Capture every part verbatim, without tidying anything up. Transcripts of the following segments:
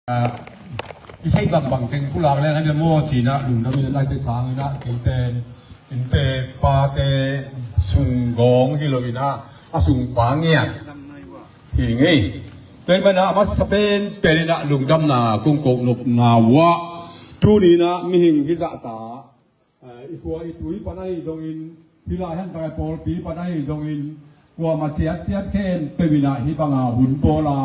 I theih bangbang teng pulak leng a diam maw, ci-in ah lungdam in ah, laite sang in ah, keite, innte pate sung gawng hi lo in ah, a sung pa ngiat hi ngei. Tua ahih manin ah a masa penpen in ah lungdamna kong ko nopna uh ah, tuni in ah mihing hizahta, eh, i khua i tui pan ahi zongin, hih lai hantak a pawlpi pan ahi zongin, kuamah ciatciat khempeuh in ah hih banga hun bawl a,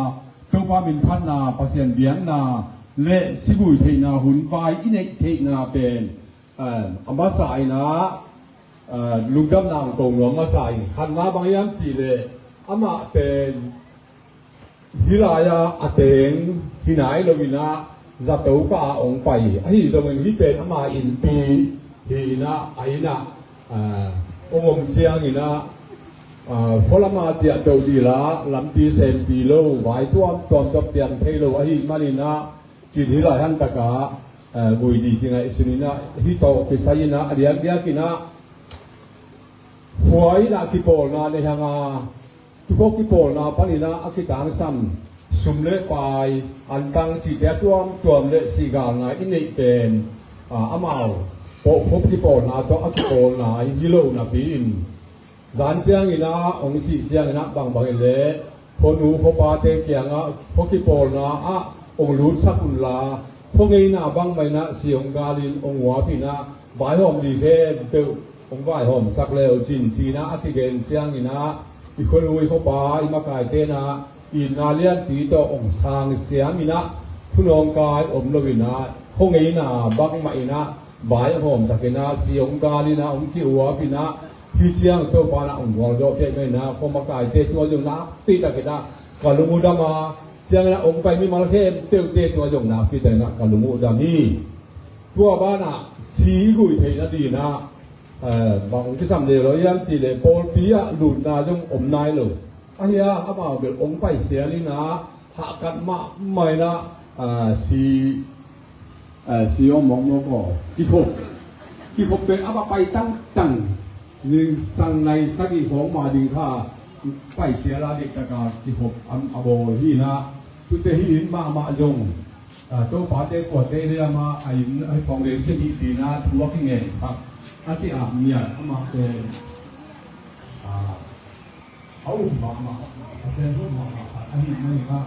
Topa minphatna, Pasian biakna le sibuai theihna hun vai i neih theihna pen, eh, a masa in ah, eh, lungdamna hong ko nuam masa in, khatna bang hiam cih leh, amah pen hih lai-ah a teng hi nai lo in ah, zato kah ah hong pai. Ahi zongin hih pen ama innpi hi in ah, a inn ah, ah, hong om ciangin ah, ah, khua lam ah ciah to ding a, lampi sempi lo, vai tuamtuam tawh piang thei lo ahih manin ah, ci-in hih lai hantak ah, ah, vui ding kingaihsun in ah, hih tawh kisai in ah, a diakdiak in ah, khua in ah kipawlna nei hang a, tukhawk kipawlna panin ah a kitangsam sum le pai, antang cihte a tuamtuam le sihgalna i neih pen, ah, amau pawlpi kipawlna tawh a kipawlna hi lo napi-in, zan ciangin ah, hong sih ciangin ah, bangbang in leh khuanu khuapate kiangah khua kipawlna ah hong lutsak un la, khua ngeina bangmah in ah si hong galin hong uap in ah, vaihawm ding khempeuh hong vaihawmsak le uh cin, ci-in ah a kigen ciangin ah, i khuanu i khuapa, i makaite in ah itna lianpi tawh hong sang siam in ah, thunawngkai om lo in ah, khua ngeina bangmah in ah, vai hong hawmsak in ah, si hong gal in ah, hong ki-uap in ah, hih ciang Topa in ah hong gualzawhpih ahih manin ah, khua makaite tungah zong nakpi takin ah ka lung uh dam a, ciangin ah hong pai mimal khempeuhte tungah zong nakpi takin ah ka lung uh dam hi. Tua banah si i guih theihna dingin ah, eh, bang hong kisam lel lo hiam cih leh, pawlpi ah lutna zong om nai lo. Ahi a, amau bel hong paisial in ah, hahkat mahmah in ah, ah, si, ah, si om mawkmawk aw. Kikhop, kikhop bel a va pai tangtang. Zingsang nai sagih khawng ma ding kha paisial a, diktak a kikhop a bawl hi in ah. Tute hih inn mahmah zong, ah, Topate kuate liam a, a inn, a foundation hih pi in ah thu a kingensak, a ki-ap ngiat, amah pen, ah, a um mahmah, a sem mahmah khat ahih manin ah,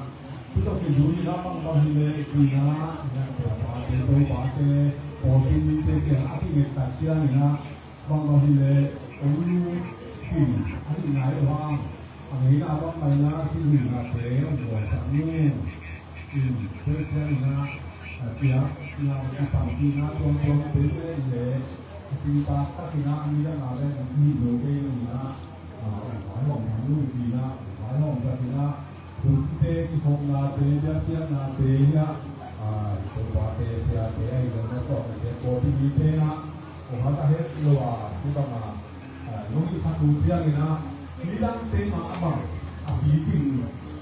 hih tawh kizui in ah, bangbang hi leh ci-in ah, Siapate, Topate, pawlpi mite kiangah a kinget tak ciangin ah, bangbang hi leh hong lut khin ahih nai lo hang, a ngeina bangmah in ah si huinate hong gualsak nu in, tua ciangin ah, a piak, piak, kipanpihna tuamtuam te leh, a cingtak takin ah midang a leh hong hih zo kei lo in ah, a, hong vaihawm thei lo in ah, hong vaihawmsak in ah, Tuate kikhopnate, biakpiaknate hi a, a, Topate, Siate ahi zongin, a tawh a ciang pawlpi mite in a, kong hasa het lo a, hih bang a, a, nong hilhsak uh ciangin a, midangte mah a bang a picing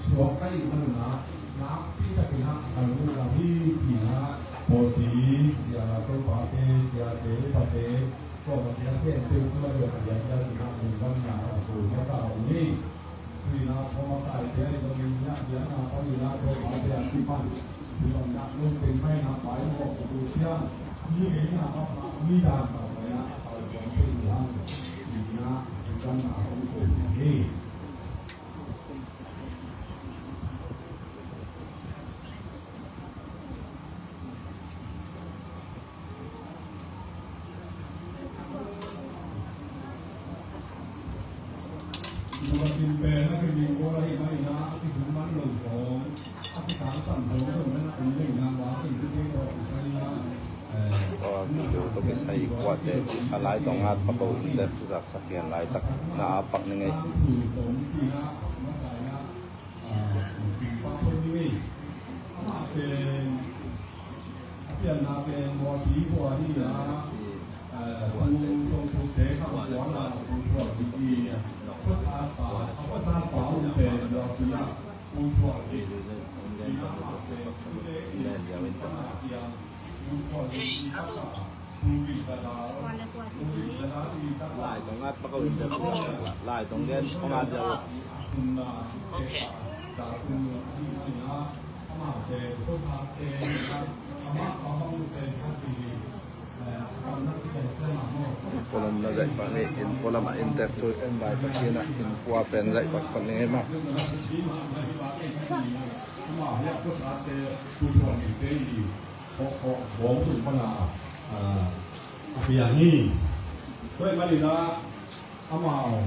suak ka hih manin a, nakpi takin a ka lungdam hi ci-in a, pawlpi, Sia, Topate, Siate, Upate, tawh a ciang khempeuh tungah a diakdiakin a lungdamna ka ko masa uh hi. Tuina khawm a kaite ahi zongin, biakna panin a Topate a kipan, hih bangin a lungteng mahin a pai mawk uh ciang, mi ngeina mah, mi dan mah mahin a pai tuan thei uh hang, ci-in a lungdamna kong ko hi. Aw, video tawh kisai kuate a lai tawh ngat pak ko in dep zaksak hian laitak na a pak ni ngei. A pianna pen Mawlpi khua hi a, eh, Pu Sawm Pu te kha Pu Kuala Pu Thuak Cik i, a khuasat pa, a khuasat pa um pen Mawlpi ah Pu Thuak Cik i, amah pen Pu te i, Pu Thuak Cik i, Pu Thuak Cik i, Pu Thuak Cik i, Lai tong ngat pa ko in dep, lai tong gen ko ngat dep. Pualam na zaih pah ni in, pualam a inntek thu en bai Pathian ah in kua pen zaih pah pah ni ma. Amau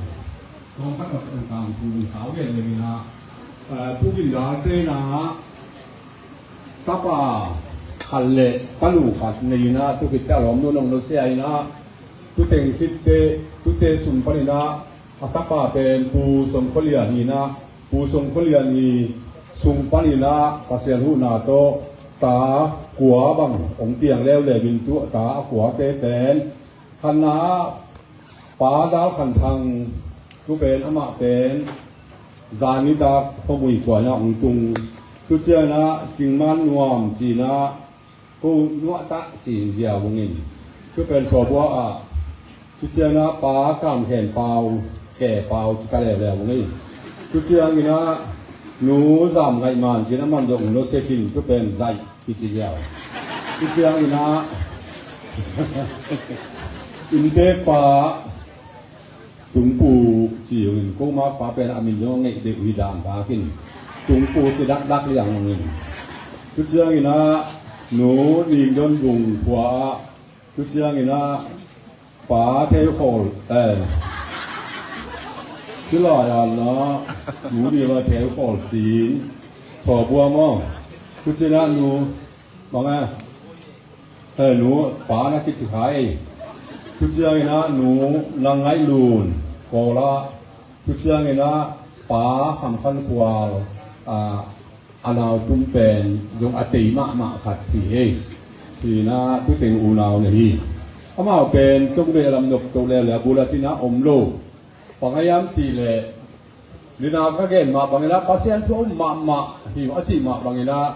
tawmkhat a tangtung sau gen leng inah, eh, Pu Gin Dal te inah tapa khat le tanu khat nei inah, tu khit teh a lawmnu nong nusia inah, tu teng khit teh, tu te sung pan inah a tapa pen Pu Song Khua Lian hi inah, Pu Song Khua Lian hi sung pan inah Pasian huhna tawh ta kua bang hong piang leuleu in, tu ta a kuate pen khatna ah Pa Dal Khan Thang, tu pen amah pen zan nitak Hawmui khua inah hong tung. Tu ciang inah Cing Man Nuam ci inah, ko nuah tah ci ziau hong in. Tu pen Sawbua ah, tu ciang inah Pa Kam Khen Pau, Ke Pau ci ta leuleu hong in. Tu ciang inah Nu Zam Ngaih Man ci inah, aman zong hong nusia khin, tu pen Zaih kici ziau. Tu ciang inah inntek pa Tung Pu ci hong in, ko mah pa pen a min zong a ngeih deuh hi dan ta khin, Tung Pu ci dakdak liang hong in. Tu ciang inah Nu Ning Don Vung khua ah, tu ciang inah Pa Theu Khawl, eh, tu lai ah inah Nu Ning Don Theu Khawl ci in, Sawbua maw. Tu ciang inah Nu, bang e, eh, Nu Pa na kici kha ei. Tu ciang inah Nu Nang Ngaih Lun Kawl ah, tu ciang inah Pa Kham Khan Khual, ah, a nau tum pen zong a tei mahmah khat hi ei. Hi inah tu teng unau na hi. Amau pen cong ve lam nop to leuleu, bulatin ah om lo. Bang a hiam cih leh, nina ka gen mah bang inah Pasian thu a um mahmah hi a cih mah bang inah,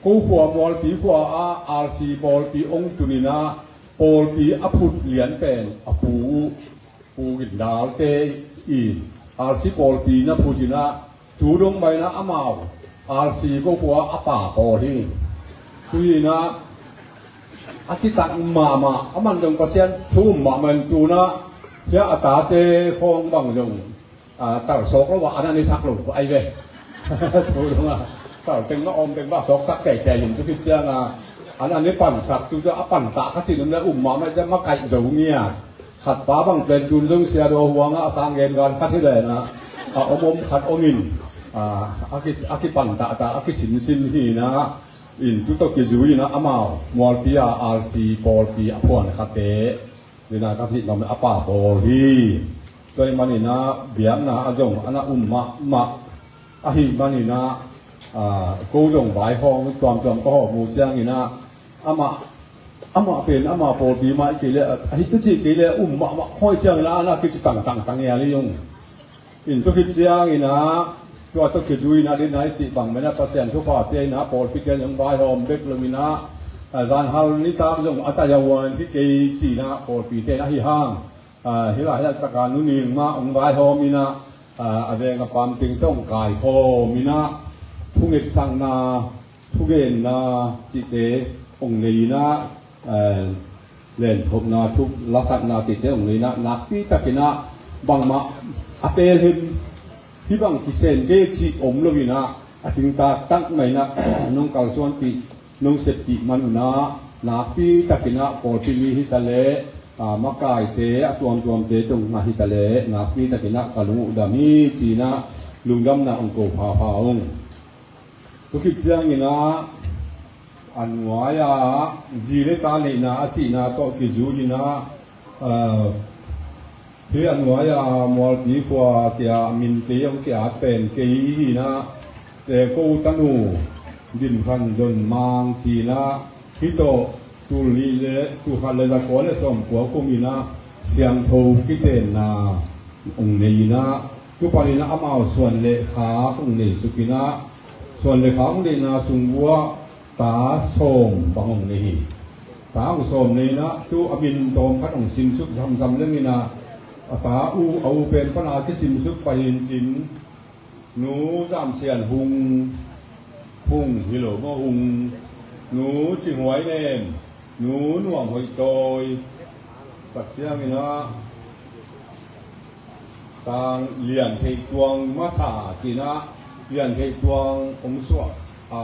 ko khua Mualpi khua ah R C pawlpi hong tun inah, pawlpi a phut lian pen a pu uh, Pu Gin Dal te in R C pawlpi na phut inah, tu dong bang inah amau R C ko khua a pa pawl hi. Tu inah a citak mahmah, aman zong Pasian thu um mahmah in, tu inah hia a tate khawng bang zong, ah, tal sawk lo ah, an an i sak lo ai ve. Tu dong ah, tal teng mah om teng mah sawksak teitei in, tu khit ciang ah an an i pansak, tu ciang a pantah kha cin om le, um mahmah ciang makaih zo ngiat. Khat pa bang pen tun zong Sia Daw Huang ah a sang gen gan khat hi leh inah, a om om khat om in, a, a ki, a kipantah ta, a kisinsin hi inah, in tu tawh kizui inah amau Mualpi ah R C pawlpi a phuan khate, nina ka cih bang a pa pawl hi. Tua ahih man inah biakna ah zong a na um mahmah ahih man inah, ah, ko zong vaihawm tuamtuam ka hawm uh ciang inah, amah, amah pen amah pawlpi mah hi kei leh, ahi tu cih kei leh um mahmah hoih ciang inah a na kici tangtang tang ia li ung. In tu khit ciang inah, tua tawh kizui inah, dina i cih bang mah inah Pasian thupha pia inah pawlpi ten hong vaihawm bek lo inah, ah, zanhal nitak zong a tai a huan hi kei ci inah pawlpi ten ahi hang, ah, hi lai hial taka Nu Ning mah hong vaihawm inah, ah, a veng a pam teng tawh hong kaikhawm inah, thungetsakna, thugenna cihte hong nei inah, eh, lenthopna, thu lasakna cihte hong nei inah, nakpi tak inah bangmah a pelhem hi bang kisem kei cih om lo inah, a cingtak tak mah inah nong kalsuanpih, nong seppih man un ah, nakpi tak inah pawlpi mi hi ta leh, ah, makaite a tuamtuamte tung mah hi ta leh, nakpi tak inah ka lung uh dam hi ci inah lungdamna hong ko phapha ung. Tu khit ciang inah a nuai-a zi le ta neihna a cihna tawh kizui inah, ah, hi a nuai-a Mualpi khua kia min kei hong ki-at pen kei hi inah, te ko tanu Dim Khan Don Mang ci inah, hih tawh tul nih le, tul khat le za kua le sawm kua kum inah siangtho kitenna hong nei inah, tu pan inah amau suan le khak hong nei suk inah, suan le khak hong neihna sung uah ta sawm bang hong nei hi. Ta hong sawm nei inah, tu a min tawm khat hong sim suk zamzam leng inah, a ta uh, a uh pen pan a kisim suk pai hi in cin, Nu Zam Sian Hung, Phung hi lo maw, hung, Nu Cing Huai Nem, Nu Nuam Hoih Tawi, tak ciangin ah Tang Lian Theih Tuang masa ci-in ah, Lian Theih Tuang hong suah, a,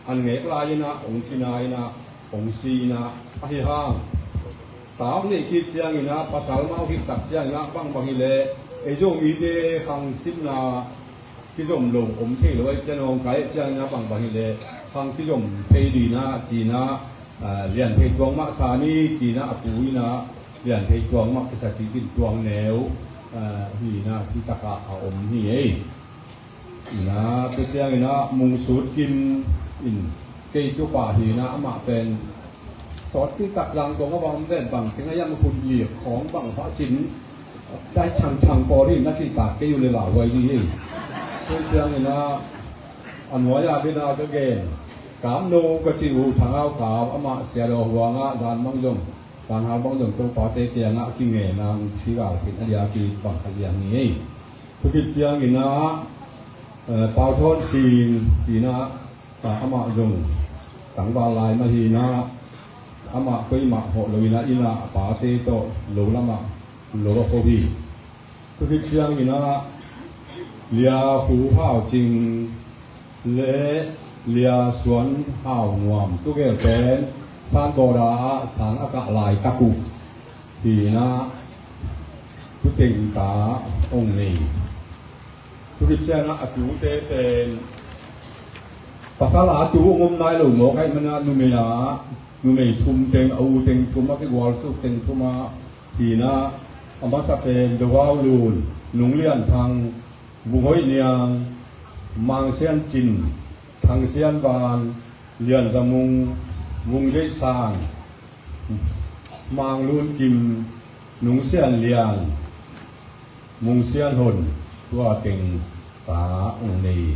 an ngek lai-in ah hong cina in ah hong si in ah, ahi hang ta hong neih kik ciangin ah, pasal mah hong hih tak ciangin ah, bangbang hi leh ei Zomite khang simna kizom lo om thei lo ahih ciangin, hong kai ahih ciangin ah, bangbang hi leh khang kizom thei ding in ah ci-in ah, a, Lian Theih Tuang mah sa ni ci-in ah, a pu in ah Lian Theih Tuang mah kisa kik in, Tuang Neu, a, hi in ah, hi takah a om hi ei. In ah, tua ciangin ah Mung Sut Kim in kei tupa hi in ah, amah pen sawtpi tak Zangkong a va om ven, bang teng a hiam, hun lik khawng bang hmah sin dai changchang pawl hi na cih tak kei uh leh lauhuai ding hi. Tua ciangin ah a nuai-ah ding ah ka gen, Kam No ka cih uh, Thang Au Kau, amah Sia Daw Huang ah, zan bang zong, zanhal bang zong Topate kiangah a kingen a, hong si gal khin a, dia ki bang khat liang hi ei. Tua khit ciangin ah, eh, Pau Thawn Sing ci-in ah, ah, amah zong tangval lai mah hi in ah, amah koimah hawh lo in ah, inn ah a pate tawh lo lamah lo a ko hi. Tua khit ciangin ah Lia Hu Hau Cing le Lia Suan Hau Nuam, tua gel pen San Bawda ah sang a kah laitak uh hi in ah, tua teng ta hong nei. Tua khit ciangin ah a tute pen pasal a tu hong om nai lo mawk ahih manin ah, numei ah, numei thum teng, a u teng thum, a kigualsuk teng thum ah hi in ah, a masa pen Do Hau Lun, Nung Lian Thang, Vung Hoih Niang, Mang Sian Cin, Thang Sian Van, Lian Za Mung, Vung Deih Sang, Mang Lun Kim, Nung Sian Lian, Mung Sian Hon, tua teng ta hong nei.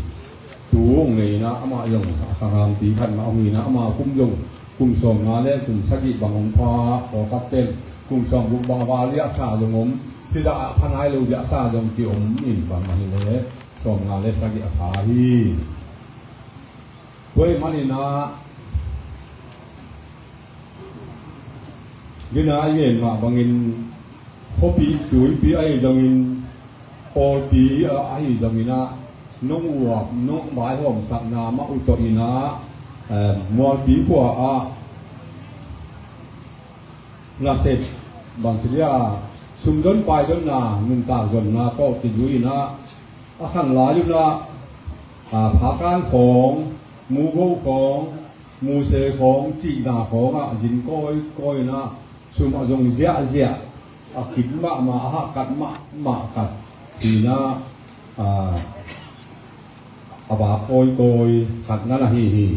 Tu hong nei in ah, amah zong a khanghangpi khat mah hong hi in ah, ama kum zong kum sawmnga le kum sagih bang hong pha, pawlkhat ten kum sawmguk bang a va liahsa zong om, hizah a pha nai lo liahsa zong ki-om in, bangmah hi leh sawmnga le sagih a pha hi. Tua ahih manin ah, dina i gen mah bangin, khuapi tuipi ahi zongin, pawlpi ahi zongin ah, nong uap, nong vaihawmsakna mah uh tawh in ah, eh, Mualpi khua ah nasep, bang ci dia, sumzon paizonna, nuntak zonna tawh kizui in ah, a khan lai un ah, a, Phakan khawng, Mugo khawng, Muse khawng, cihna khawng ah zin kawikawi in ah, sum a zong ziahziah, a kip mahmah, a hahkat mahmah khat hi in ah, a, a vak kawikawi khat na na hi hi.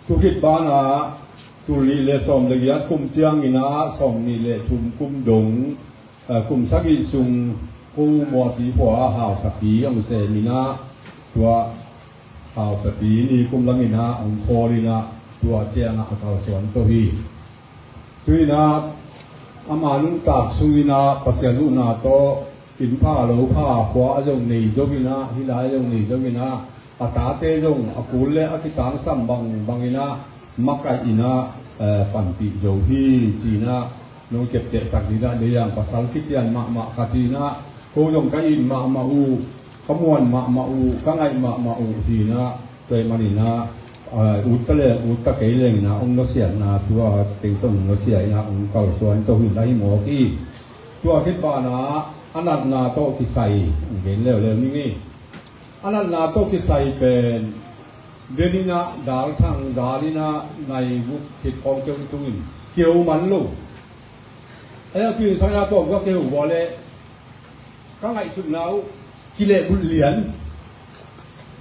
Tua khit banah, tul nih le sawm le giat kum ciangin ah, sawm nih le thum kum dong, eh, kum sagih sung, ko Mualpi khua ah hausapi hong sem in ah, tua hausapi ni kum lam in ah hong khawl in ah, tua ciangah a kalsuan to hi. Tu in ah, ama nuntak sung in ah Pasian huhna tawh, inn pha lo pha, khua a zong nei zo in ah, hih lai a zong nei zo in ah, a tate zong a kul le a kitangsam bangbang in ah, makaih in ah, eh, panpih zo hi ci in ah, nong ciaptehsak ding ah, dei ang, pasal kician mahmah khat hi in ah, ko zong ka it mahmah uh, ka muan mahmah uh, ka ngaih mahmah uh hi in ah, tua ahih manin ah, eh, ut ta leng, ut ta kei leng in ah, hong nusiatna, tua teng tawh hong nusia in ah, hong kalsuan to hi in ah, hi mawk hi. Tua khit banah, a natna tawh kisai, hong gen leuleu ning ei. A natna tawh kisai pen, den in ah, dalthang zal in ah, nai guk khit khawng keu i tung in, keu man lo. Ei a pingsang in ah, tawm ka keu vua leh, ka ngaihsutna uh kilehbulh lian.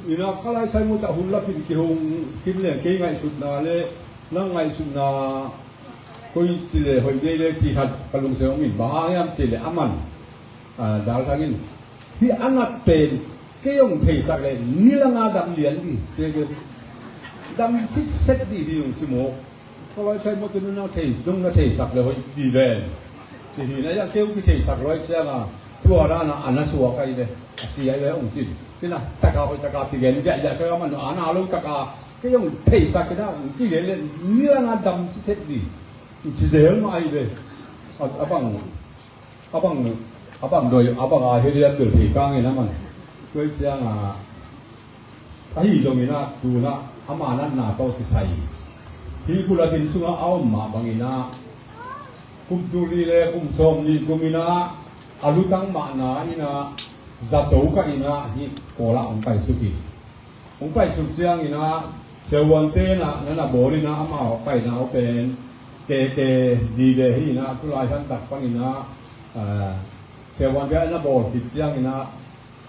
In ah, ka laisai mawk ah hun lap in kihong khin leng, kei ngaihsutna le nang ngaihsutna koi ci leh hoih ngei le cih khat ka lungsim hong in, bang hang hiam cih leh, aman, a, dalthang in, hih a nat pen kei hong theisak leh nilanga dam lian ding, ci, dam sitset ding hi ung ci maw. Ka laisai mawk in nang thei, nong na theisak leh hoih ding ven, ci hi in ah, keu kitheisak lo ahih ciangin, tua dan a na suak ahi ve. A si ai ve hong cin. Cina taka hoih taka kigen ziahziah kei a man a na lo taka kei hong theisak kei na hong kigen le ni langa dam sisek di. Ci zel mah ai ve. A, a bang a bang a bang doi a bang a hei dia bil thei kangin a man. Tuai cianga ahi zongin a tuna ama natna tawh kisai hi bulatin sunga a om mah bangin a kum tul nih le kum sawm nih kumin a a lutang mahna in a zato kah in a hih Kawl ah hong paisuk hi. Hong paisuk ciangin a siavuante in a na na bawl in a amau paina uh pen keke di ve hi in a tulai hantak panin a siavuante a na bawl khit ciangin a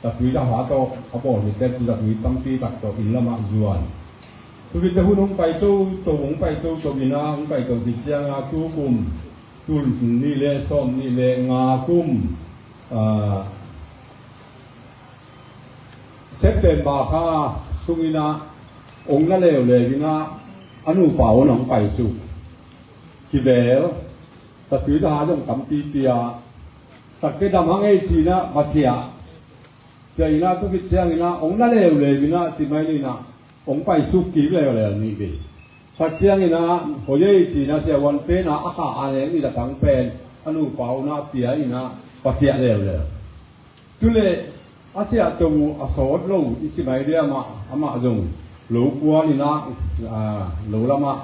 zatui zaha tawh a bawl khit pen zatui tampi tak tawh inn lamah zuan. Tukhit te hun hong pai toto hong pai toto in a hong pai to khit ciangin a tukum tul nih le sawm nih le nga kum September kha sungin a hong na leuleu in a a nupa un hong paisuk kivel zatui zaha zong tampipi a takke dam hang ei ci in a va ciah. Ciah in a tukhit ciangin a hong na leuleu in a ci mai ni in a hong paisuk kik leuleu nih ve. Khat ciangin a hoih ei ci in a siavuante in a a kha a leng nih zatang pen a nupa un a pia in a va ciah leuleu. Tule a ciah to uh a sawt lo i ci mai dia amah amah zong lo kuan in a lo lamah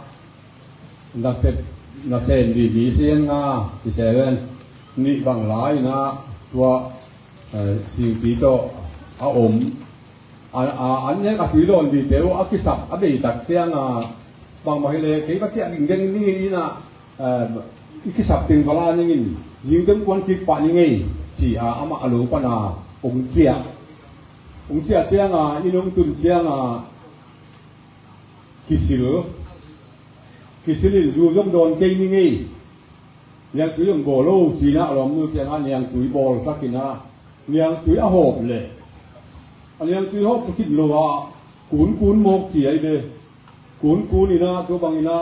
nasep nasem di mi sian nga ci seven nih bang la in a tua singpi tawh a om. An nek a tui dawn dite uh a kisap a beitak cianga bangmah hileh kei va ciah dingdeng ningin ina i kisap teng va la ningin zingdeng kuan kik pah ning ei ci-a amah a lo pana hong ciah. Hong ciah cianga inn hong tun cianga kisil kisil in zu zong dawn kei ning ei. Niangtui hong bawl lo ci-in a lawmnu kiangah niangtui bawlsak in a niangtui a hawp leh a niangtui hawp khin lo a kun kun mawk ci ai ve. Kun kun in a tua bangin a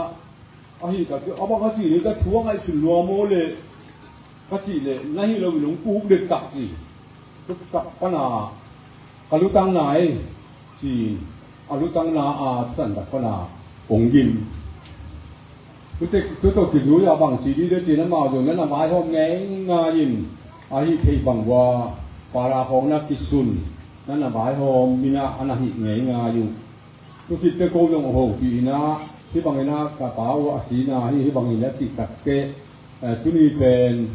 ahi ka a bang a ci ni ka thu a ngaihsun lua maw leh ka cih leh na hi lo in hong kuk dektak ci. Tuktak pana ka lutang nai ci-in a lutang na a thusan tak pana hong gim. Tutek tuto kizui a bang ci dide ci na mau zong na na vaihawm ngei ngai in a hih theih bang vua para khawng na kisun na na vaihawm mina a na hih ngei ngai uh. Tukitte ko zong hopih ina hih bangin a ka pa uh a cina hi hih bangin a cih takteh tuni pen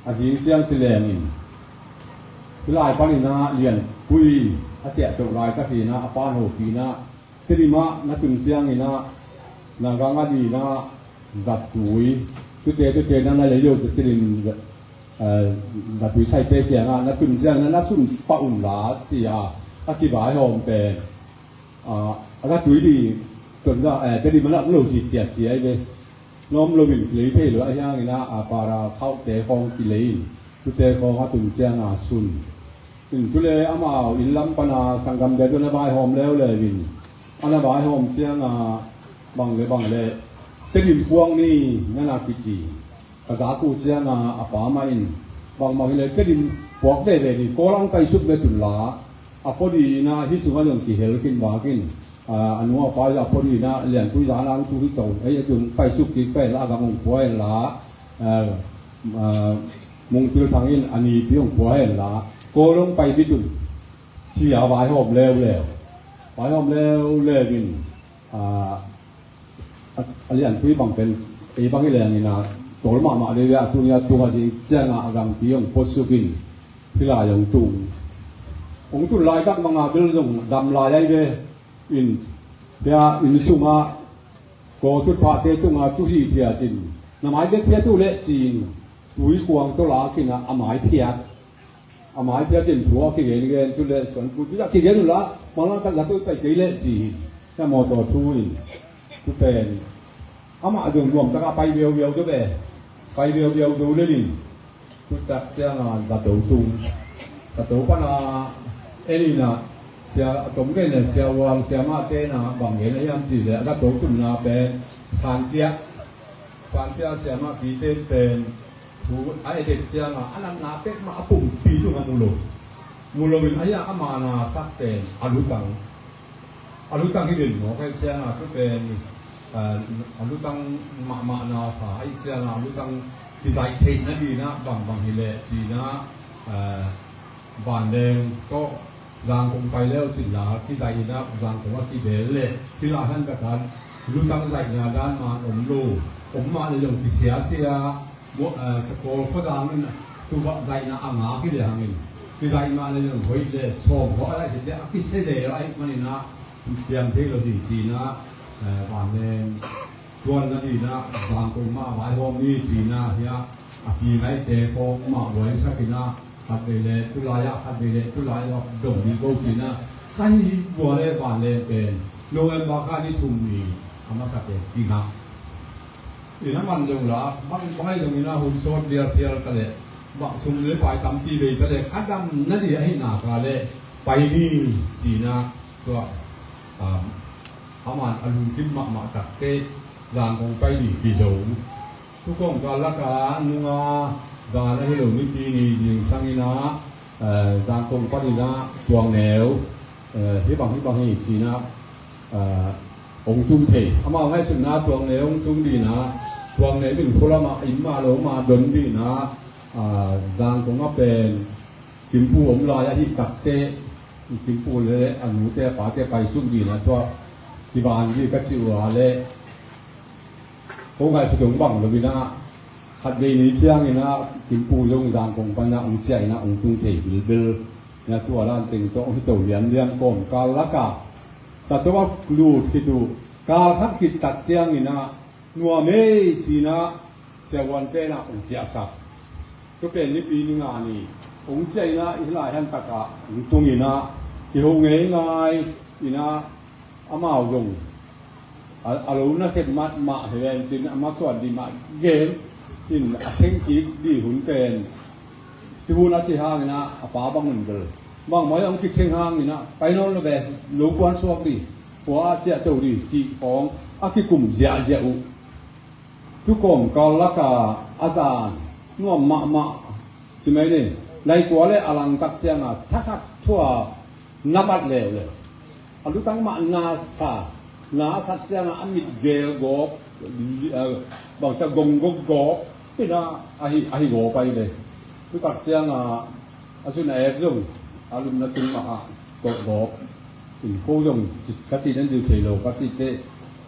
a zing ciang ci lengin hih lai panin a Lianpui a ciah toh laitak ina a pan hopih ina Tedim ah na tun ciangin a na gang a dina zatui tute tute na na lei lo te Tedim zatui saite kiangah na tun ciangin a na sun pah unla ci-a a kivaihawm pen a zatui di tonza Tedim a na lo ci ciat ci ai ve. Nuam loin kilei thei lo a hiangin a para khauhte khawng kilei in tute khawng a tun cianga sun in tule amau inn lam pana sanggamte tun a vaihawm leuleu in a na vaihawm cianga bang le bang le Tedim puang ni na na kici. Ka zak uh cianga a pa mah in bangmah hileh Tedim puak veve ni Kawl ang paisuk ve tunla a pawdi ina hih sungah zong kihel khin vakin a nu a pa a pawdi ina Lianpui zana ang tu hi to ei a tun paisuk kik pen la a gang hong pua hen la Mungpil Thang in a nipi hong pua hen la Kawl hong pai bit un ci-a vaihawm leuleu vaihawm leuleu in a Lianpui bang pen ei bang hi leng ina tawl mahmah dei ve a tuni a tunga zing cianga a gangpi hong puasuk in hih lai hong tung hong tun laitak manga bel zong dam lai ai ve. In pia inn sungah kawtut phahte tunga tuhi ciatin na mai bek phiat uh leh ci-in tui kuang tawh lak ina a mai phiat a mai phiat in thu a kigen gen tu leh suan kut a kigen uh la manlang tak la tui pai kei leh ci hi. Hia mawtaw thu in tu pen amah zong nuamtaka pai viauviau zaw ve. Pai viauviau zo lelin tutak cianga zato tung zato pana en ina sia a tom gen le sia uang sia mah tena bang gen a hiam ci le a zato tunna pen santiah santiah sia mah piten pen thu a edek cianga a natna pek mah a pumpi tunga mu lo. mu loin a hiang ama na sak pen a lutang, a lutang hi den maw, ka hih ciangah tu pen, eh, a lutang mahmah na sa ahih ciangah a lutang kizaih theih nadinah bangbang hileh cinah, eh, vanleng tawh Zangkong pai leu cinla kizaih inah Zangkong a kibel leh hila han takan lutang zaihna dan man om lo, om mah le zong kisiasia. Kawl khuadang in tuvah zaihna a ngak hi le hangin kizaih mah le zong hoih le sawm khawh a zaih hi le a kisia le lo ahih maninah piang thei lo hi cinah, eh, vanleng tuan nadinah Zangkong mah vaihawm ni cinah hiah a pi ngaihte khawng mah buaisakinah khat vei le tulai-ah khat vei le tulai-ah dong ding ko cinah ka hi bua le vanleng pen November kha ni thum ni a masa pen kingah. Ina man zong la bang bang ai zong ina hun sawt lial phial ta leh bang sum le pai tampi bei ta leh ka dam na di ahi naka leh pai ni cinah tua, um, a man a lungkim mahmah takte Zangkong pai ni kizo. Tukawng kal laka nunga zan ahi lo nipi ni zingsang inah, eh, Zangkong paninah Tuangneu, eh, hibang hibang hi cinah, eh, hong tung thei. Amau ngaihsutna Tuangneu hong tung dinah Tuangneu in khulamah in mah lo mah don dinah, ah, Zangkong a pen Kimpu om lai ahih takte Kimpu le a nute a pate paisuk dinah tua kivan di ka cih uh a leh ko ngaihsut hong bang lo inah khat vei ni cianginah Kimpu zong Zangkong panah hong ciah inah hong tung thei bilbil. Ina tua dan teng tawh hong hi to lianlian kawm kal laka zato a lut khit uh kal khat khit tak cianginah nuam ei cinah siavuante inah hong ciahsak. Tua pen nipi ni nga ni hong ciah inah hih lai han takah hong tung inah kiho ngeingai inah amau zong a, a lo nasep mahmah hi ven cin a masuan dih mah gen in a seng kik dih hun pen ti hun a ci hanginah a pa bang hun bel bang mai hong kik seng hanginah pai nawn lo ve lo kuan suak dih kua a ciah to dih cih khawng a kikum ziahziah uh. Tukawm kal laka a zan nuam mahmah ci mai le nai kua le a langtak cianga thakhat thua na mat leuleu. A lutang mah na sa, na sak cianga a mit gel gawp, eh, bangta gong gawp gawp ina ahi, ahi gawp ahi le. Tutak cianga a cun a ep zong a lupna tung mah ah tawh gawp. In ko zong ka cih nan dil thei lo ka cih teh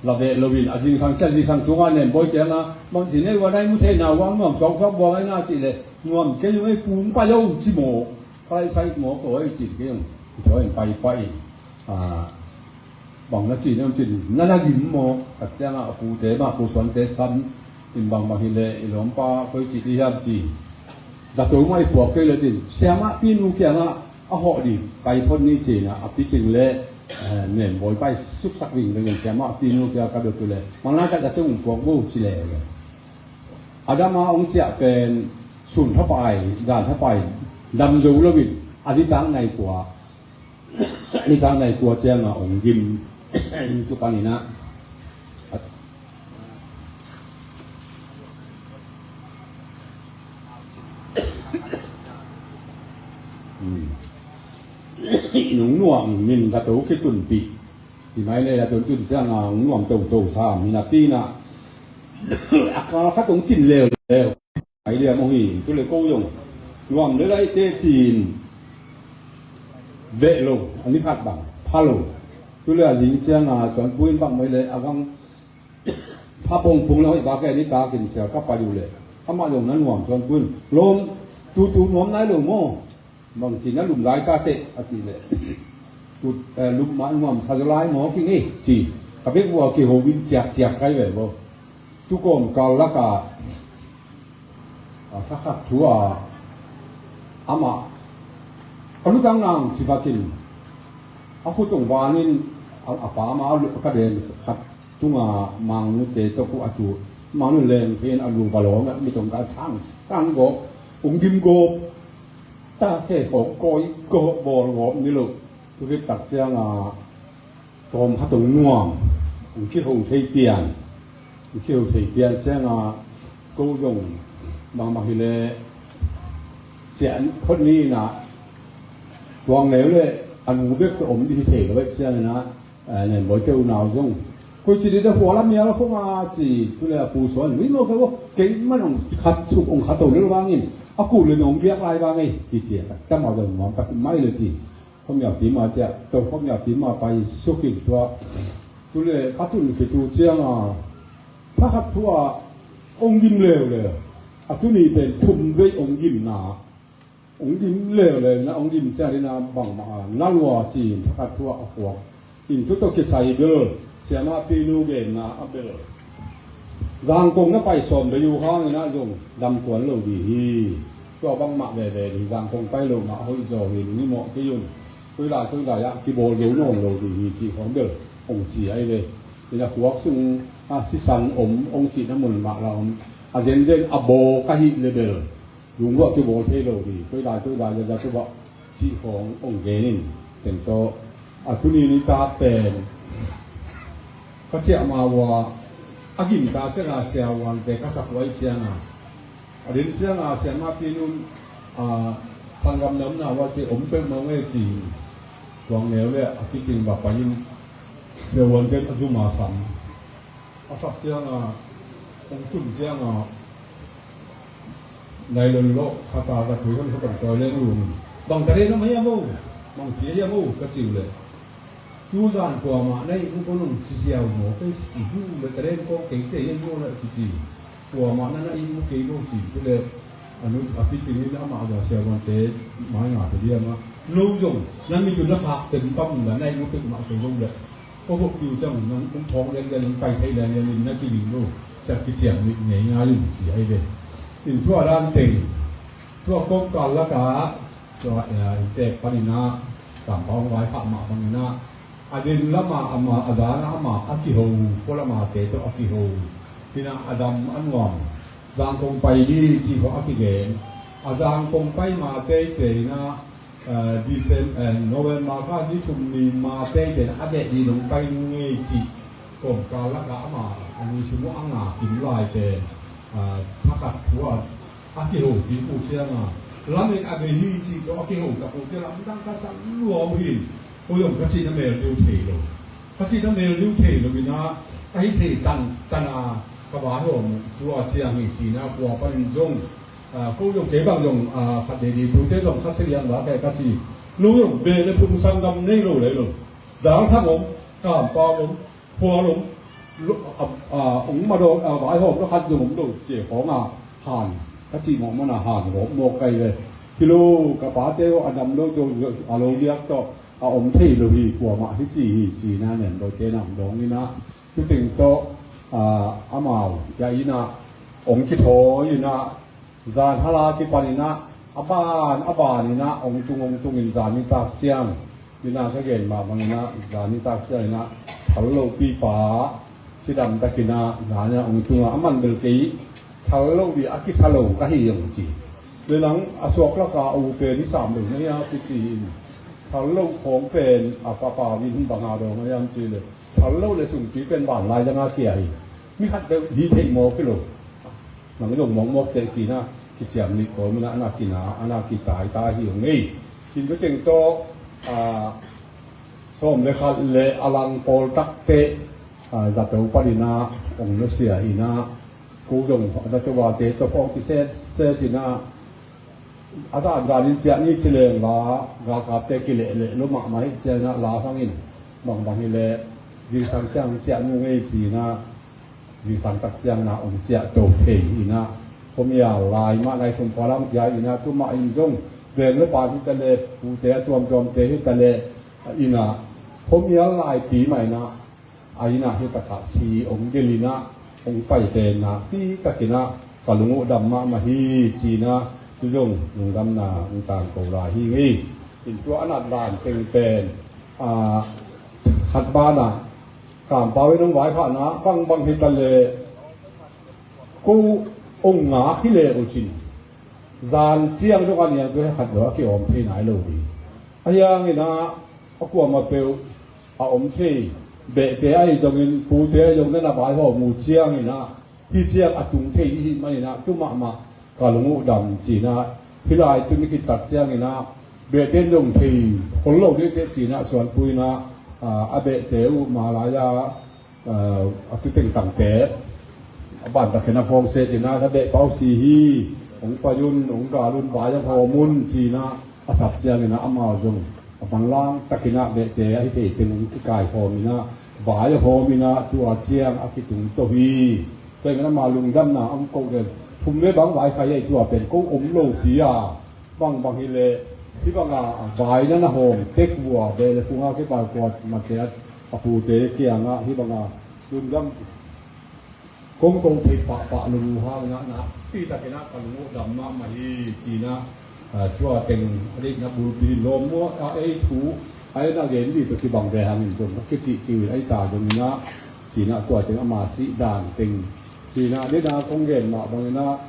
la veh loin a zingsang cia zingsang tungah nen bawi kiangah bangci nei ua nai mu thei na uang nuam suak suak buang ai na cih le nuam kei zong ei pung pai lo ci maw? Ka lai sai maw ko ei cih kei zong i thaw in pai pai in, ah, bang na cih na cih na na gim maw? Ka ciangah a pute mah pu suante sam in bang bang hi le i lawmpa koi cih ti hiam ci. Zato mah i puak kei le cin siamah pinu kiangah a hawh dih pai phot ni cina a picing le, eh, nen bawi pai suksak ving ving siamah pinu kia ka dot tu le manglai ka zato puak bo ci le. A dama hong ciah pen sun thapai zan thapai dam zo loin a nitak nai kua, a nitak nai kua cianga hong gim. Tu paninah nung nuam min ka to kitunpih. Ci mai le a tuntun cianga hong nuam toto sa min a pinah a kal khat hong cin leuleu. Ai liam ahi tu le ko zong nuam le laite cin veh lo a ni khat bang pha lo. Tu le a zing cianga cuan puin bang mai le a gang pha pongpong lo hih bak e ni takin cia ka pai uh le amah zong na nuam cuan puin lawm tutu nuam nai lo maw? Bangci na lum lai ta teh a cih leh lum mah nuam sa zaw lai maw kingei ci. Ka bek uh a kiho in ciakciak kai ve maw? Tukawm kal laka a thakhat thu a amah ka lutang nang ci vakin a khutong vanin a pa ma ka den khat tunga mangnute tawh ku a tu mangnu leng phen a lu valawng a mitong ka thang sang gawp ung dim gawp. Ta khe kawk kawi gawh bawl gawh ni lo. Tuvik tak cianga tawm khat ong nuam ong kiho thei pian ong kiho thei pian cianga ko zong mahmah hileh ciah phot ni inah Tuang neu le a nu bek tawh om dih hi thei lo, bek ciangin ah, eh, Nen Bawi te unau zong, koi ci dih dah, hua lam mial a khong a ci, tu le a pu suan, ui maw, kei maw, kei man ong khat suk ong khat to lel vangin, a kul le nong giak lai vang ei, kici a, ta mau dong nuam tak mai le ci. Khuamial pi ma ciah, to khuamial pi ma pai sukin tua. Tu le ka tun khit uh ciang a, thakhat thu a ong gim leuleu. A tuni pen thum vei ong gimna. Ong gim leuleu na, ong gim ciang dina bangmah a na lua ci-in thakhat thu a khuak. In tu tawh kisai bel, siamah pinu genna a bel. Zangkong na pai sawm vei uh hangin ah zong dam tuan lo dih hi. Tua bangmah veve dih, Zangkong pai lo mah hoih zaw hi, nungimawh kei un. Koi lai, koi lai ah kibawl zo nawn lo dih hi, cih khawng bel ong ci ahi ve. Ina khuak sung a sisan om, ong cihna mun mah la om. A zenzen a baw ka hih le bel lunghuah kibawl thei lo dih, koi lai, koi lai, za, za, tua bah cih khawng ong gen in, teng tawh. A tuni nitak pen ka ciah ma uh a, a gimta ciang a siavuante ka sak uh ahih ciang a, a den ciang a siamah pinun, a, sanggam na omna uh a ci om peuhmah ong e ci. Tuang neu le a kicing bah pai in siavuante a zum a sam. A sak ciang a, ong tun ciang a, nylon lawh khat a zatui hon khat ong tawi leng lum. Bang ta den om hiam o, bang ci hiam o, ka ci uh leh, tu zan kuamah na ih mu kong ong ci siau maw, kei ih mu le ta den kong kei te hiam maw le kici. Kuamah na na ih mu kei maw ci, tu le a nu a kicing in amah a za siavuante mai nga te diam a. No zong na mit uh na khak tem pam la na ih mu pek mah kei lo le. Ko bok piu ciang nang um thawng lianlian, um pai thei lianlian in na kiging lo, ciat kiciam nih ngeingai un ci ahi ve. In tua dan teng, tua kawmkal lakah, tua, eh, inntek panin ah, Kampau hong vaikhak mah bangin ah, a den lamah amah, a zanah amah a kiho, kua lamah te tawh a kiho. Hinah a dam a nuam, Zangkong pai dih cih khawng a kigen. A Zangkong pai ma teitei inah, eh, Decem-, eh, November kha ni thum ni ma teitei inah a beh dih dong pai nu ngei cih. Kawmkal lakah amah a ni sung uh a ngak kim lai pen, eh, thakhat thu a a kiho kik uh ciang a, lamet a bei hi cih tawh a kiho tak uh ciang a, lamdang ka sak lua uh hi. Ko zong ka cihna mel deuh thei lo. Ka cihna mel deuh thei lo inah, a hi thei tan, tan a ka vaihawm uh tua ciang hi ci inah, kua panin zong, a, ko zong kei bang zong, a, khat dei dei tute zong kha siliang la kei ka ci. No zong beh le phung sanggam nei lo lei lo. Dal thang om, Kampau om, Khual om, lo-, a, a, ong ma daw, a, vaihawm lo khat zong om lo, cia khawng a han, ka cih mawh man a han gawp mawk kai ve. Hi lo, ka pate aw a dam lo, a lo liak tawh a om thei lo hi, kuamah hi ci hi, ci inah Nen Bawi te inah ong dawng inah, tu teng tawh, a, amau, ya inah, ong kithawi inah, zan hala kipan inah, a ban, a ban inah, ong tung, ong tung in zan nitak ciang. Inah ka gen mah bang inah, zan nitak ciang inah, thal lopi pa, cidam tak inah, zan inah ong tung a, a man bel kei, thal lo dih a kisa lo ka hi ong ci. Le nang, a suak laka, a u pen i sam lo, na hia kici in. Thal lo khawng pen, a papa vin bang a dawng a hiam ci le. Thal lo le sungpi pen van lai dang a kia hi. Mi khat deuh hi thei mawk hi lo. Nang zong mawk mawk teh ci inah, kiciam nih kawi man a, a na kina, a na kitai ta hi ong ei. Kin tu teng tawh, a, sawm le khat le a lang pawl tak teh, a, zato pan inah, ong nusia inah, ko zong a zato vate tawh khawng kiset set inah, a zan zan in ciah ni ci leng la, galkapte kileh leh lo mahmah hi ciang inah la hang in, bangbang hi leh, zingsang ciang ciah nu ngei ci inah, zingsang tak ciang inah ong ciah to thei inah, khuamial lai mah nai thum pha lam ciah inah, tu mah in zong, veng le pan hi ta leh, pute a tuamtuamte hi ta leh, inah, khuamial lai pi mah inah, a inah hi takah si ong del inah, ong paite inah, pi tak inah, ka lung uh dam mahmah hi ci inah, tu zong lungdamna ong tangko lai hi ngei. In tua a nat dan teng pen, a, khat banah, Kampau in ong vaikhakna, bangbang hi ta leh, ko ong ngak hi leh uh cin. Zan ciang zong a niangtu he khat lo a kiawm thei nai lo dih. A hiang inah, a kuamah peuh a om thei, behte ahi zongin, pute ahi zongin na vaihawm uh ciang inah, hi ciang a tung thei i hih man inah, tu mahmah ka lung uh dam ci inah, hi lai tun i khit tak ciang inah, Behte in dong thei khol lo ding teh cinah suanpui inah, a, a behte uh malai-a, a, a tu tengtangte a bantakin a phawng se cinah, na beh pau si hi, hong pai un, hong gal un, vai a hawm un cinah a sap cianginah amau zong a manlang takinah behte ahi thei teng hong kikaikhawminah vai a hawminah tua ciang a kitung to hi. Tua inah amau lungdamna hong koh den. Thum le bang vai khai ahi tua pen ko om lopi a bangbang hileh, hih banga vai na na hawm tek vua beh le phunga kipaikuat mate a pute kiangah hih banga lungdam kong ko thei pahpah lung uh hangin ah nakpi takin ah ka lung uh dam mahmah hi cinah, ah, tua teng a deihna bulpi lawm uh a ei thu a ei na gen dih tawh kibang ve hangin zong a kicih ciu in a ei ta zongin ah cinah tua teng ama sih dan teng cinah deihna kong gen mah bangin ah,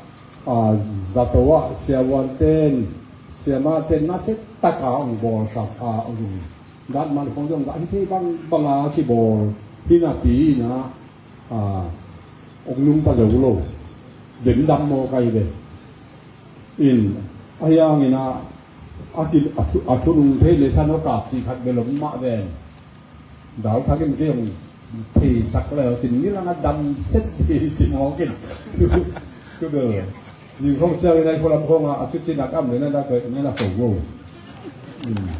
a, zato ah siavuan ten siamah ten nasia taka hong bawlsak a, hong dat man khong zong dah hi thei bang banga kibawl hi napi inah, a, hong nungta zo lo. Dem dam maw kai ve. In, a hiangin ah, a ki, a thu, a thunung thei le san hawkap cih khat bel om mah ven. Dau thakin kei hong theisak le cin ni langa dam set hi ci mawkin. Tu, tu bel. Zing khong ciangin ai khualam khong a, a cu cin a kam le na da kai, na da ko go. Hmm.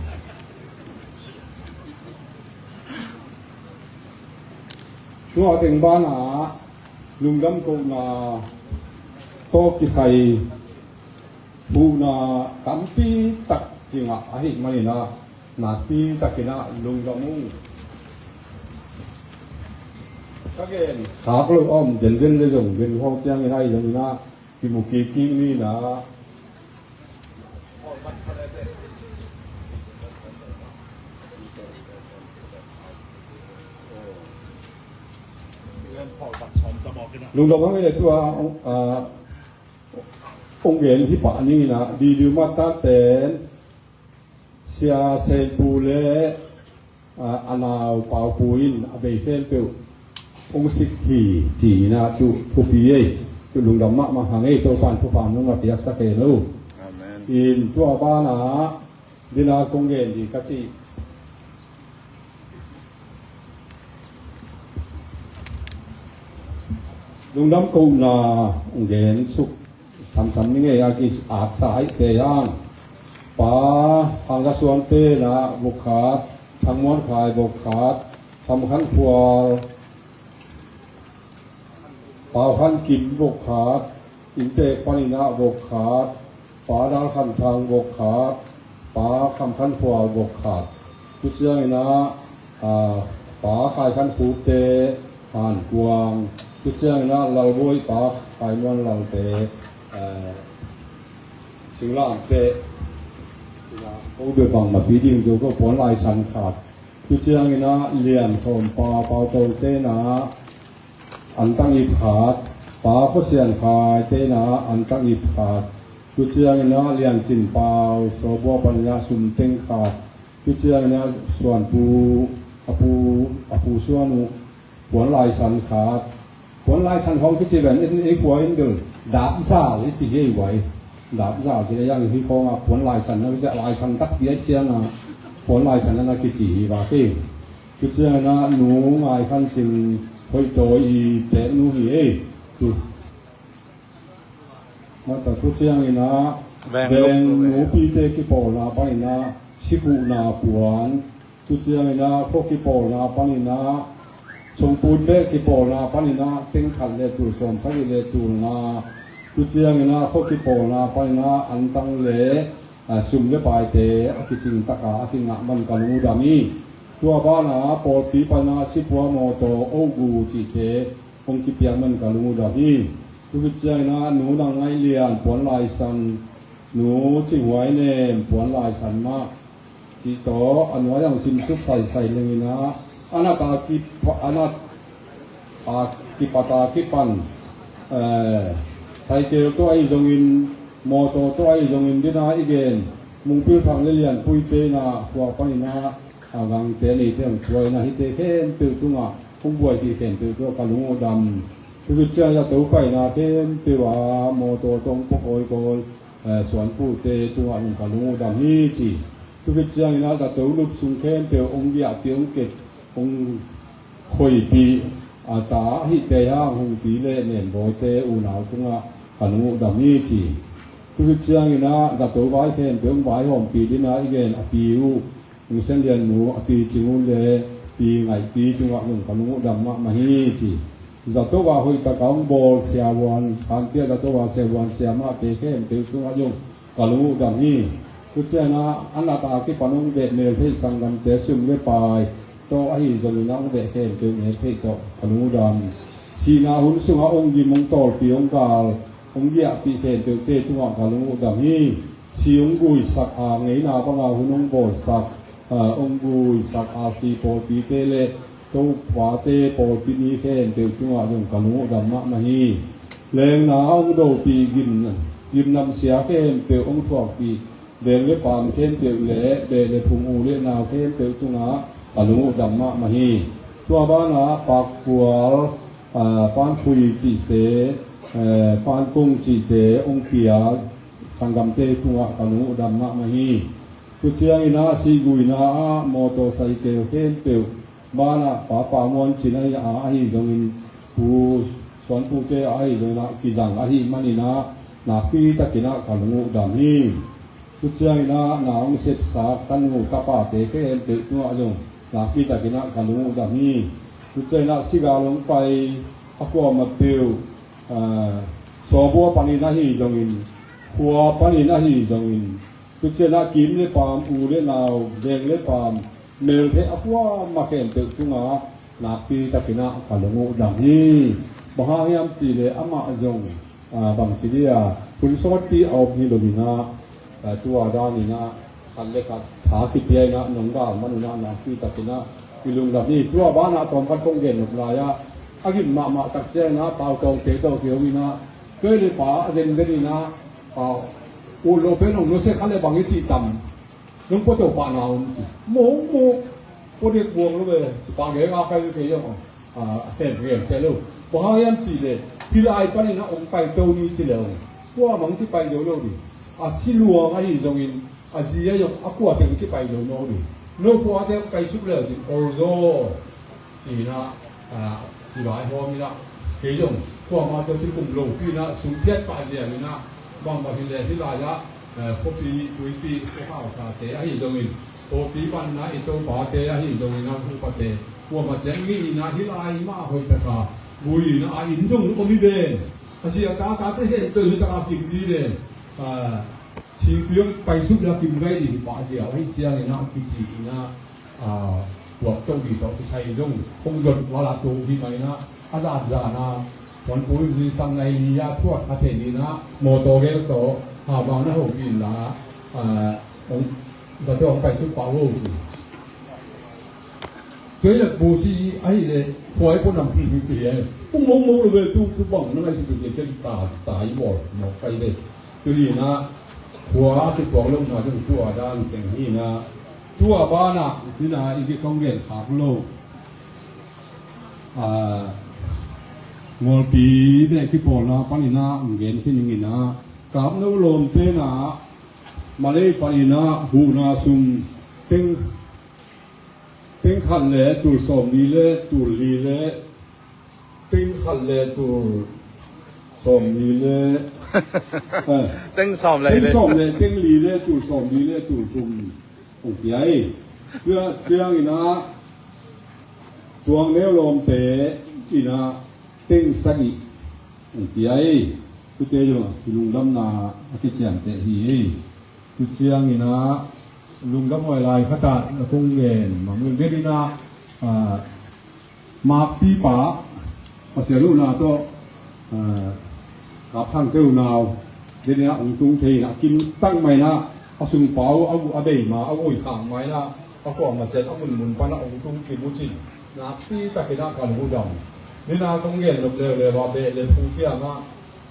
Tua teng banah lungdam kohna tawh kisai huhna tampi tak kingah ahih maninah nakpi takinah lungdam uh. Ka gen khak lo a om zenzen le zong gen khawng ciangin ahi zonginah kimu kik kik ninah lungdam hang i le tua, ah, hong gen hi pah ninginah video mah tan pen Sia Seipu le, ah, a nau Paupu in a bei khempeuh hong sik hi ci-inah tu thupi ei. Tu lungdam mahmah hang ei, Topan thupha nung a piaksak ei lo. Amen. In tua banah dina kong gen dih ka cih lungdam kohna hong gen suk samsam ni ngei a ki atsa aihte hang Pa Hangkasuan tenah vok khat, Thangmuan Khai vok khat, Tham Khan Khual, Pau Khan Kim vok khat, inntek paninah vok khat, Pa Dal Khan Thang vok khat, Pa Kham Khan Khual vok khat. Tu cianginah, ah, Pa Khai Khan Khupte, Han Kuang. Tu cianginah Lalbuai Pa Khai Muan Lalte, eh, Singlamte. Ko bia bang mapi ding zo ko Puan Lai San khat. Tu cianginah Lian Khawm Pa Pau Tol tenah Antang ip khat, Pa Khuasian Khai tenah antang ip khat. Tu cianginah Lian Cin Pau Sawbua paninah sum teng khat. Tu cianginah Suanpu a pu, a pu Suan uh Puan Lai San khat. Puan Lai San khawng kici ven in ei khua in bel dapzal i ci hi ei vai. Dapzal ci le yang hi khawngah Puan Lai San na kici Lai San takpi aih ciangah Puan Lai San na kici hi va kei. Tu cianginah Nu Ngai Khan Cing hoih tawi i tehnu hi ei. Tu mata tu cianginah Veng Veng nupite kipawlna paninah sikuhna puan. Tu cianginah khua kipawlna paninah Songput beh kipawlna paninah teng khat le tul sawm sagih le tul nga. Tu cianginah khua kipawlna paninah antang le, ah, sum le paite a kicing taka a kingah man ka lung uh dam hi. Tua banah pawlpi panah sipua mawtaw ogu cihte hong kipiak man ka lung uh dam hi. Tu khit cianginah Nu Nang Ngaih Lian Puan Lai San, Nu Cing Huai Nem Puan Lai San mah cih tawh a nuai ang simsuk saisai lenginah a nata kipa, a nat a kipata kipan, eh, saikel tawh ahi zongin, mawtaw tawh ahi zongin dina i gen Mungpil Thang le Lian Pui tenah khua paninah a gangte neite ang tuaina hite khempeuh tungah hong buaipih khempeuh tungah ka lung uh dam. Tu khit ciang a Topaina khempeuh a mawtaw tawh hong pua kawikawi eh, suanpute tungah zong ka lung uh dam hi ci. Tukhit ciangin ah zato lup sung khempeuh hong giahpih, hong kep, hong khoipih, a ta ahih tei hang hungpi le nenbawite unau tungah ka lung uh dam hi ci. Tukhit ciangin ah zato vai khempeuh hong vaihawmpih dingin ah i gen a pi uh, Pu Sen Lian Nu, a pi Cing Un le pi Ngaih Pi tungah zong ka lung uh dam mahmah hi ci. Zato ah hoih taka hong bawl siavuan, Khanpia zato ah siavuan siamahte khempeuh tungah zong ka lung uh dam hi. Tua ciangin ah a nat a kipan hong veh meltheih sanggamte sum le pai tawh ahi zongin ah hong veh khempeuh meltheih tawh ka lung uh dam. Sihna hun sungah hong gim, hong tawlpih, hong gal, hong giahpih khempeuhte tungah ka lung uh dam hi. Si hong guisak a, ngeina banga hun hong bawlsak, ah, hong guisak a, si pawlpite le Topate pawlpi ni khempeuh tungah zong ka lung uh dam mahmah hi. Lengna a hong dopih gim, gimnamsia khempeuh hong thuakpih veng le paam khempeuh le beh le phung, u le nau khempeuh tungah ka lung uh dam mahmah hi. Tua banah Pakpual, ah, Pankhui cihte, eh, Pankung cihte hong pia sanggamte tungah ka lung uh dam mahmah hi. Tua ciangin ah sihguina ah motor, cycle khempeuh banah Papa Muan Cin ahi, a, ahi zongin, Pu Suan Pute ahi zongin ah kizang ahih manin ah nakpi takin ah ka lung uh dam hi. Tua ciangin ah na hong sepsak ka nu tapate khempeuh tungah zong nakpi takin ah ka lung uh dam hi. Tua ciangin ah sigal hong pai a kuamah peuh, ah, sawbua panin ahi zongin, khua panin ahi zongin, tua ciangin ah kiim le paam, u le nau, veng le paam, meltheih a kuamah khempeuh tungah nakpi takin ah ka lung uh dam hi. Bang hang hiam cih leh amah zong, ah, bangci dia, hun sawtpi a om hi lo in ah, ah, tua danin ah khat le khat tha kipia in ah nong gal man un ah nakpi takin ah i lungdam hi. Tua banah tawmkhat kong gen nop lai ah, a gim mahmah tak ciangin ah Pau Tawngte tawh kihong in ah, tua le pa a den den in ah, ah, ut lo pen hong nusia kha le bang i cih tam. Nong pua to pah na om ci. Mawk mawk. Pua dek buang lo ve. Ci pah gei a kai kei zong. Ah, a hem gei se lo. Bang hang hiam cih leh hih lai panin ah hong pai to ni ci leh hong, kuamah hong kipai zo lo ding. A si luang ahi zongin a zi ahi zong a kua teng kipai zo lo ding. No kua teng paisuk leh ding. Ol zaw. Ci-in ah, ah, kivaihawm in ah, kei zong kuamah tawh kikum lopi in ah, sum phiat pah liang in ah, bangbang hi leh hih lai ah, eh, khuapi, tuipi, khuakhau sate ahi zongin, khuapi pan in ah i topate ahi zongin ah, upate, kuamah ciat ngei in ah, hih lai mah hoih taka gui in ah, a inn zong om hi ven. A zi a ta tate hen tawh hi taka kim hi ven. Ah, singpi hong paisuk le a kim gai ding pah ziau ahih ciangin ah, kici in ah, ah, tuak to ding tawh kisai zong hong dot vala to hi mah in ah, a zan zan ah Suan Pu in zingsang nai ni a thuak a thei ni in ah, mawtaw gel tawh Habang na hopih in la, ah, hong, zato hong paisuk pah vo ci. Kei le Pu Si ahih leh khuai pua nam ci e. Pu Mong Mong lo ve tu, tu bang na ngai si tu te kei ta, ta i bawl mawk pai ve. Tu hi in ah, khua a kipuak lohna zong tua dan teng hi in ah, tua banah hi in ah i kikong gen khak lo. Ah, Ngawlpi beh kipawlna panin ah hong gen khin ing in ah, Kapno lawmte in ah Malay panin ah huhna sum teng, teng khat le tul sawmli le tul li le, teng khat le tul sawmli le, eh, teng sawm le teng li le tul sawmli le tul thum hong pia hi. Tua ciangin ah Tuang Neu lawmte in ah teng sagih hong pia hi. Tute zong ah kilungdamna a kiciamteh hi. Tua ciangin ah lungdam huai lai khat ah kong gen mah mun, den in ah, ah, makpipa Pasian huhna tawh, ah, Kap Thangte unau den in ah hong tung thei in ah, a kim tak mah in ah, a sungpa uh a bei ma, a guikhak ma in ah, a kuamah ciat a munmun pan ah hong tung kim uh cin, nakpi takin ah ka lungdam. Den in ah kong gen nop leuleu ah beh le phung kiangah,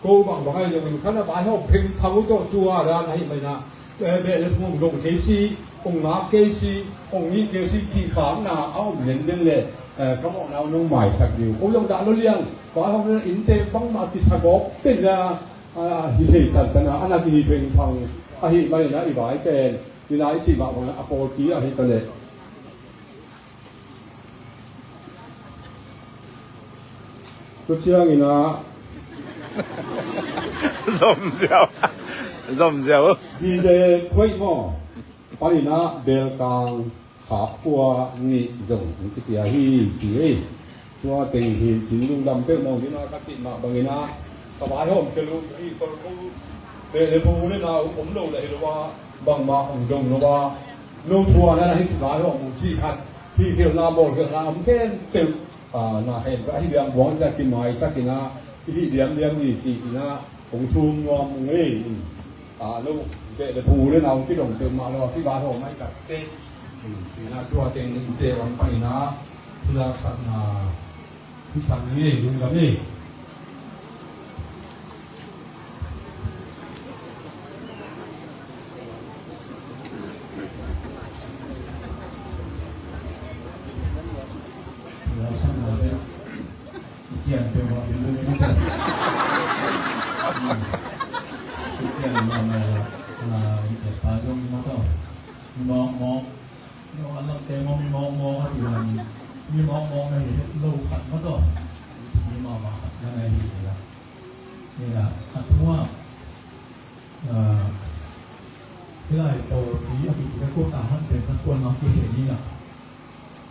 ko bangbang ahi zongin khan a vaihawm phengphang uh tawh tua dan ahih manin ah, eh, beh le phung hong dong kei si, hong ngak kei si, hong ngih kei si cih khakna a om lenden leh, eh, ka mawhna uh nong maisak ding uh. Ko zong dah lo liang, vaihawm le innte bangmah kisagawp pen a, A hi thei tantan a, a na kihi phengphang ahih manin a i vai pen, hi na i cih mah bangin a pawlpi ahi ta leh. Tua ciangin a zom ziau. Zom ziau. D J Khuaih maw? Panin a Belkang Kha Khua nih zong hong kipia hi ci ei. Tua teng hi cin lungdam peuh mawng ding a ka cih mah bangin a ka vaihawm kei lo hi, tolko beh le bu le nau om lo le hi lo a, bangmah hong dong lo a, no thu a na na hi ci vaihawm uh cih khat, hih khelhna bawl khelhna om khempeuh, a, na hen ka hi liang buang ciang kimaisak in a, i hih liamliam ni ci in a, hong thum nuam ung ei. A, lo beh le bu le nau kidong peuhmah lo a, kivaihaw mai tak teh. Sina tua teng in te wan panin a, thilak sakna hi sang ni ei, lungdam ei. Thilak sakna beh. Kian peuh mah peuh peuh mah. Kian mah mah la, la, kian pa dong mah tawh. Mi mawkmawk. No, a lamte mah mi mawkmawk a ti la mi. Mi mawkmawk na hi lo khat mah tawh. Mi mawkmawk khat na na hi la. Hi la, a thu a. Ah, hi lai pawlpi a kipia ko ta han pen na kuan mah kikhen ni la.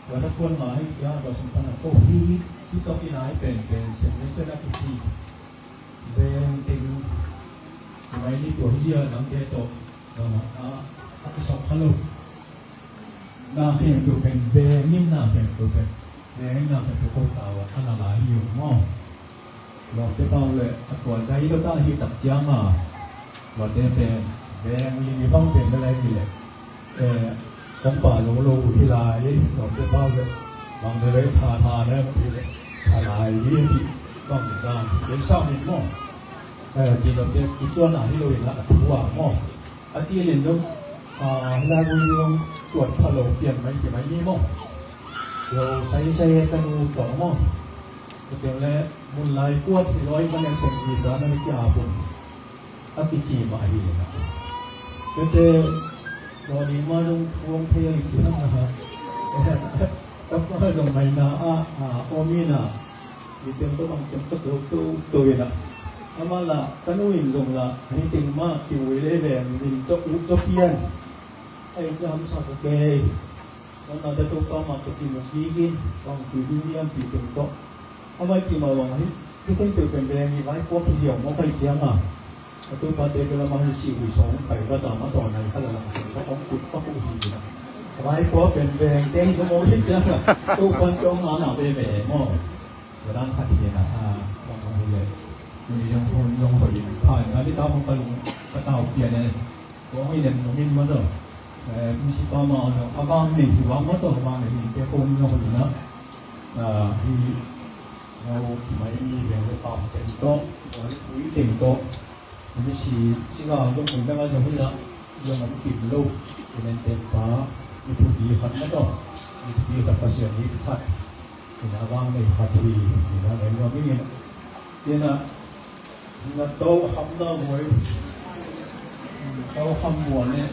Tua na kuan mah hi kia, tua sung pan a ko hi, hi tawh kinai pen pen, siang len siang a kici. Veng teng, mai ni tua hi a, lamte tawh, tua mah a, a kisawk kha lo. Na khempeuh pen, veng in na khempeuh pen, veng in na khempeuh ko ta ua, a na lai hi ung maw. Lawmte pau le a tua zai lo ta hi tak ciang a, lawmte pen veng li bang pen le lai hi le, eh, kong pa lo lo hi lai, lawmte pau le bang le lai tha tha le hi le, tha lai hi hi bang dan pen sa min maw. Eh, ti lawmte ki tuan a hi lo in la a thu a maw. A ti lin lo, a, hi lai bui lo tuat pha lo pian mai ti mai ni maw. Lo sai sai ka nu tawh maw. Tua teng le mun lai kuat hi loi ka nek seng hi ta na ki a pun. A kici mah hi na. Tete, dawning mah dong puang thei a i ki hang na ha. Ka pa zong mai na a, a, om i na. I teng tawh bang teng ka to, to, to i na. Ama la, ka nu in zong la, a hi teng mah, ki ui le veng, min tawh ut tawh pian. A i ci hamsa sa kei. Nana te Topa mah tawh kimu kik in, bang tui ding hiam ti teng tawh. A vai ti mah bang hi, hi teng teu pen beng hi vai puak hi hiam maw pai ciang a. A Topa te bela mah hi si hui sawng pai va ta mah tawh nai kha la lang sawng va kong kut pak uh hi na. A vai puak pen beng te hi maw hi ciang a. Topa te ong a na be be maw. Tua dan khat hi na, a, bang hong hi le. Ni yong hon yong hoi in. Pha in a ni ta hong ka lung, ka tau pian e. Kong hi nen nong in ma do. Eh, mi si pa ma on a bang ni, hi bang ma do, bang ni, te kong yong hoi na. A, hi, ngau mai ni beng le pa teng to, wan pui teng to. Mi si, si ga, yong hoi na ga yong hoi na. Yong hoi kim lo. Inen teng pa, mi thupi khat ma do. Mi thupi khat Pasian ni khat. Ina bang nei khat hi, ina nei nuam ing in. Ina, na to kham na buai. To kham buai ne.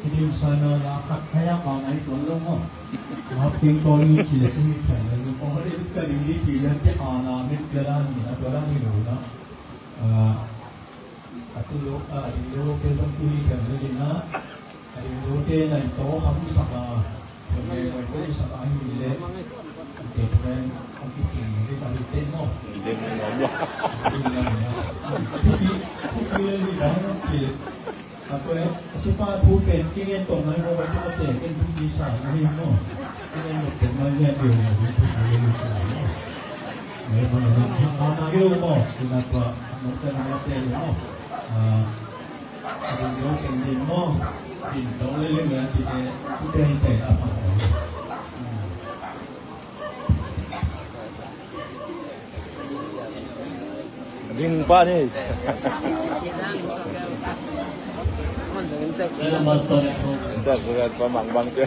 Ina sana la khat kaya ka nai tuan lo mo. Map king to li ci le tu hi khan le. Ko ha de ka ding li ti le te ana min pe la ni na, pe la ni lo na. Ah, a tu lo, a ding lo, pe tong tu hi khan le na. A ding lo te nai to kham i sak a. Khan le nai to i sak a hi le. Te pen a ki king hi ka hi te mo. Ti pi, ti pi le ni dang ti. A ko le, sipa thu pen ki ngen tong nai mo ba tu ko te ken tu ki sa ni mo. Ki ngen mo te nai ngen dio mo. Ni mo na ka na hi lo mo. Ki na pa, mo te na te mo. Ah, a ding lo ken ding mo. Ding to le le ngan ti te, ti te te a pa. Ding pa ni. Intak bulan pa mangbang tu.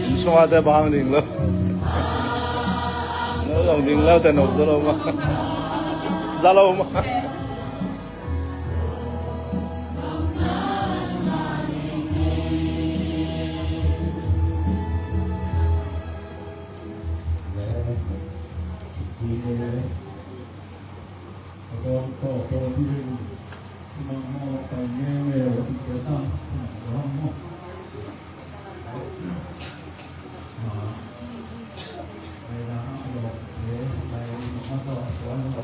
Inn sungah te bang ding lo. No zong ding lo te nop za lo ma. Za lo ma.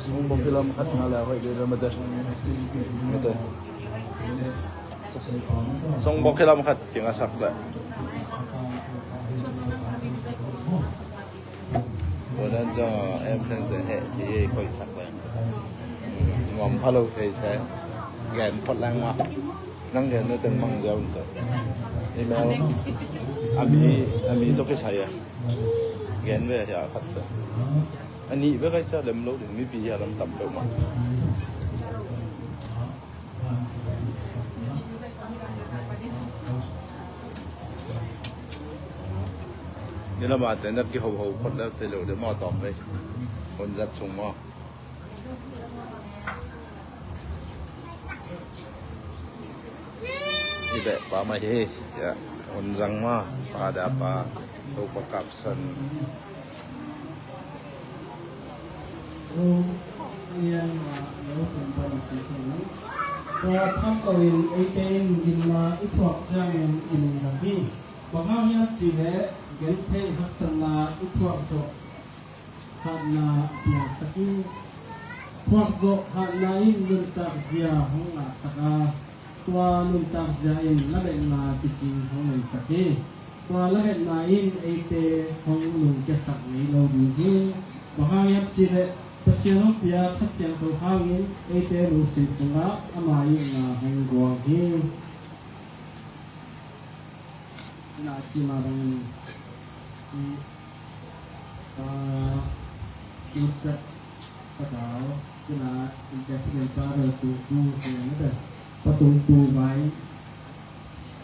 Song bawk hi lam khat nga le hoih dih le mate. Mate. Song bawk hi lam khat kingasak le. Tua dan ciang a em teng te heh ti ei khoihsak leng. Nuam pha lo thei se. Gen phot leng mah. Nang gen na teng mang ziau un tawh. Email. A mi, a mi tawh kisai a. Gen ve hi a khat tawh. A nih ve kai cia lem lo ding mipi hi a lam tam peuh mah. Ni lamah te na kihoho phot leu te lo de maw tawm vei. Hun zat sung maw. I beh pa mah hi. Ya, hun zang maw. Pa da pa. Topa kapsan. Tua tham loin eite in gimna i thuak ciangin i lungdam hi. Bang hang hiam cihleh gentheih haksatna i thuak zawh hatna piangsak hi. Thuak zawh hatna in nuntak zia hong ngahsak a, tua nuntak zia in lametna kicing hong neisak hi. Tua lametna in eite hong lungkiasak ngei lo ding hi. Bang hang hiam cihleh Pasian hong pia Kha Siangtho hangin eite lungsim sungah ama itna hong guang hi. Ina cima bangin i, ah, Joseph Patau, ina i Catherine Patau tu tu tu tu. Patung pu vai,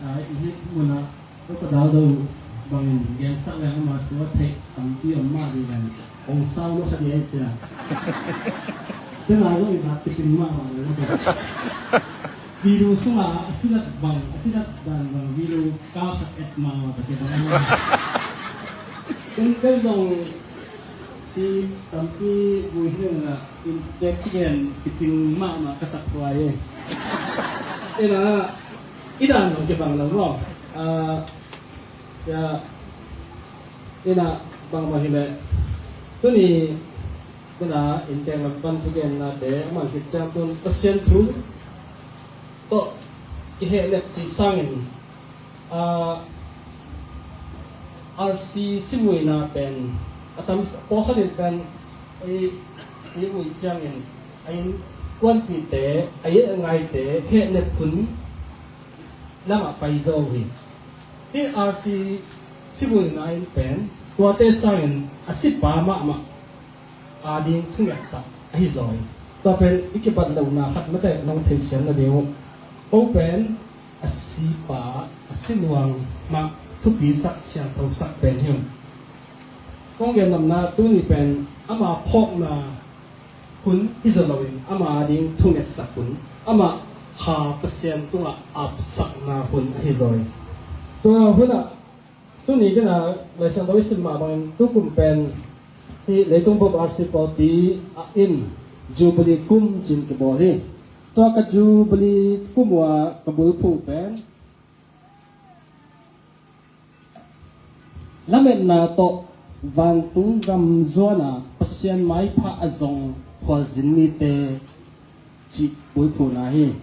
ah, i hih munah Tua ka dau do bangin gensak leng ama thu a theih tampi om mah ding leng hong sau lo kha ding ai cia. Tena zong i zak kicing mahmah lo na. Video sungah a cinat bang, a cinat dan bang video kau khat et mahmah ta kei bang. Ken, ken zong si tampi vui hi na in pek ci gen kicing mahmah ka sak tuai e. Ena i dan zong kibang lo maw? Ah, ya, ina bangmah hileh tuni ina inntek lam pan thugennate a man khit ciang tun Pasian thu tawh i hehnep cih sangin, ah, R C sivuina pen a tam pawlkhat in pen i sivui ciangin a innkuanpihte, a i a ngaite hehnep hun lamah pai zo hi. Hih R C sivuina in pen tuate sangin a sipa mahmah a ding thungetsak ahi zaw hi. Tua pen i kibat lohna khat mate nong theisiam nading uh. Ko pen a sipa a siluang mah thupisak siangthosak pen hi uh. Kong gen nopna tuni pen ama phawkna hun hi zaw loin ama ding thungetsak hun, ama kha Pasian tungah apsakna hun ahi zaw hi. Tua hunah tuni kina Laisiangtho i sim mah bangin tukum pen hih leitung bup R C pawlpi ah in Jubilee kum cin kibawl hi. Tua ka Jubilee kum uh a ka bulphuh pen lametna tawh vantung gam zuana Pasian maipha a zong khualzin mite cih bulphuhna hi.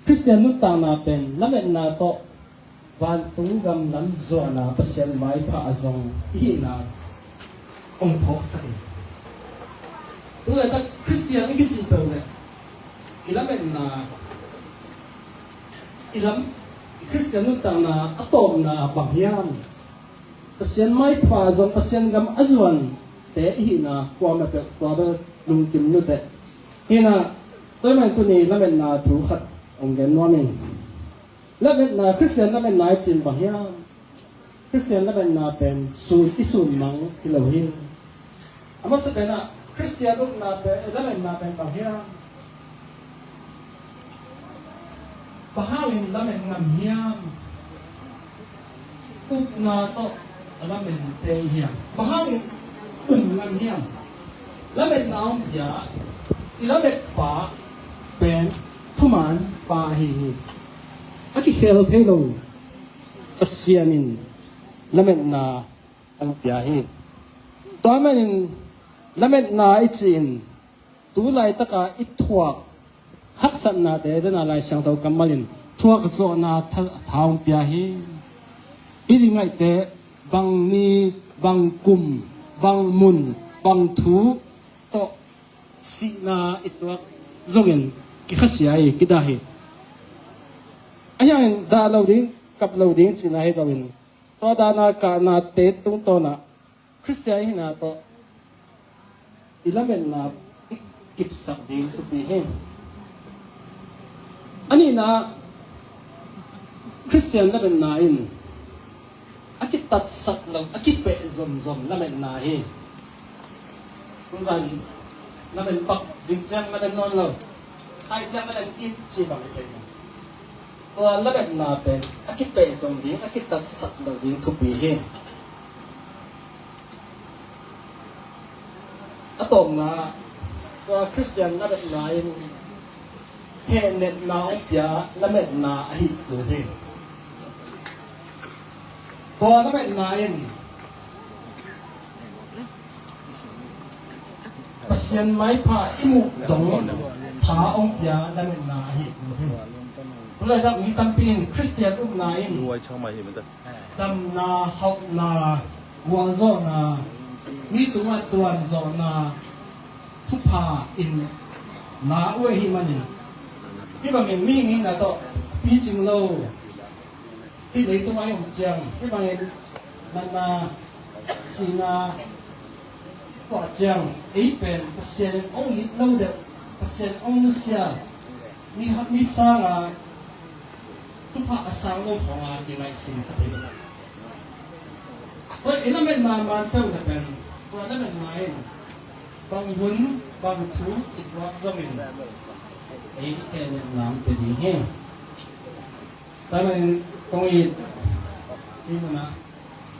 Khristian nuntakna pen lametna tawh vantung gam lam zuana Pasian maipha a zong i hihna hong phawksak hi. Tulaitak Khristian i kicih peuh leh i lametna, i lam, Khristian nuntakna a tawpna bang hiam? Pasian maipha zong Pasian gam a zuante i hihna kuamah peuh tua bel lungkim nuteh. Hina, tua ahih manin tuni lametna thu khat hong gen nuam ing. Lametna, Khristian lametna i cih bang hiam? Khristian lametna pen sun, i sun mang hi lo hi. A masa penah Khristian upna pen, lametna pen bang hiam? Bang hangin lamet ngam hiam? Upna tawh a lamet te hiam? Bang hangin um ngam hiam? Lametna hong pia i lametpa pen thuman pa ahi hi. A kikhel thei lo Pasian in lametna hong pia hi. Tua manin lametna i cih in tu laitaka i thuak haksatnate dena Lai Siangtho kammal in thuak zawhna tha, tha hong pia hi. I ding ngaihte bang ni, bang kum, bang mun, bang thu tawh sihna i tuak zongin kikhasia hi, kidah hi. Ahi hangin dah lo ding, kap lo ding cihna hi loin tua dahna kahnate tungtawnah Khristian i hihna tawh i lametna i kipsak ding thupi hi. A nihna, Khristian lametna in a kitatsak lo, a kipeh zomzom lametna hi. Tuzan lamet pak, zing ciang lamet nawn lo, hai ciang lamet kik ci bang hi thei. Tua lametna pen a kipehzom ding, a kitatsak lo ding thupi hi. A tawpna, tua Khristian lametna in hehnepna hong pia lametna ahi kul hi. Tua lametna in Pasian maipha i muh dong tha hong pia lametna ahi kul hi. Tulaitak mi tampi in Khristian upna in damna, hauhna, gualzawhna, mi tungah tuanzawhna thupha in na uh ahih manin hih bangin mihing hihna tawh picing lo. Hih leitung a i om ciang hih bangin natna, sihna, kuah ciang ei pen Pasian in hong it lo deuh, Pasian in hong nusia, mi, mi sanga thupha a sang lo khawng a kingaihsun kha thei. Tua i lametna man peuh le pen, tua lametna in bang hun, bang thu i tuak zongin ei i kehnem lam pe ding hi. Tua manin kong it i munah,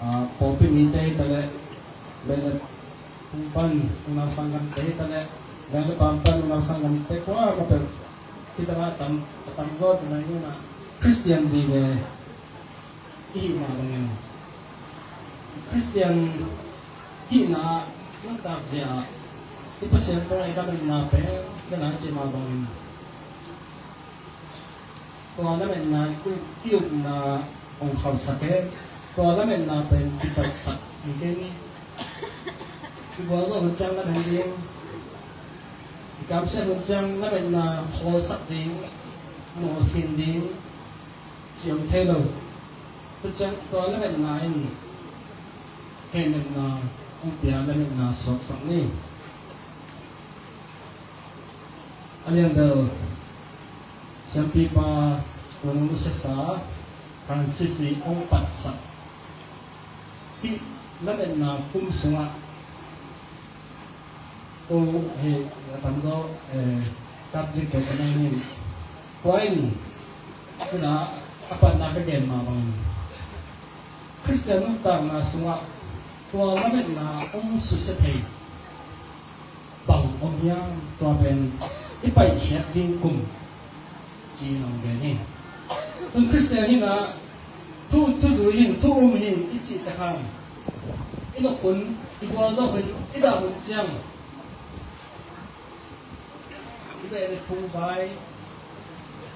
ah, pawlpi mite hi ta leh, beh le phung pan unau sanggamte hi ta leh, beh le phung pan unau sanggamte kuamah peuh hi ta leh, a tam, a tamzaw ci mai ngenah Khristian vive i hih mah bangin, Khristian hihna nuntak zia ah i Pasian tungah i lametna pen, ken a cih mah bangin, tua lametna in i upna hong khauhsak e. Tua lametna pen kipatsak hi kei ni. I gualzawh hun ciang lamen ding, i kamsiat hun ciang lametna hawlsak ding, nawlkhin ding ci om thei lo. Tua ciang tua lametna in kehnemna hong pia, lametna suaksak ni. A lianbel siampipa Kong Lusiasa Francis i hong patsak hih lametna kum sungah, ko hih a tamzaw, eh, Catholic te ci mai ning. Tua in, ina a patna ka gen mah bangin, Khristian nuntakna sungah tua lametna hong susia thei bang om hiam, tua pen i paihkhiat ding kum ci-in hong gen hi. Tun Khristian hi-in ah thu, thuzui hi-in, thu um hi-in i cih tak hang, i nok hun, i gualzawh hun, i dah hun ciang, i beh le phung vai,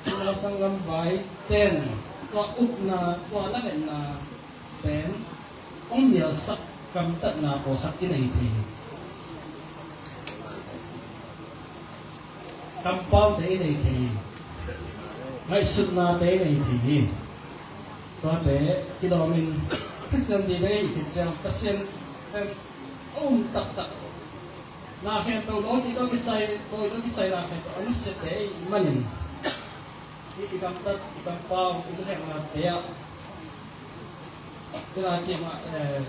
i unau sanggam vai ten tua upna, tua lametna pen hong mialsak gamtatna pawlkhat i nei thei hi. Kampaute i nei thei hi. Ngaihsutnate i nei thei hi. Tuate kilawmin Khristian vive i hih khit ciang Pasian pen a um taktak, na khempeuh, lawki tawh kisai, lawki tawh kisai na khempeuh a nusiatte i hih manin, i, i gamtat, i kampau, i luheknate ah, ken a cih mah, eh,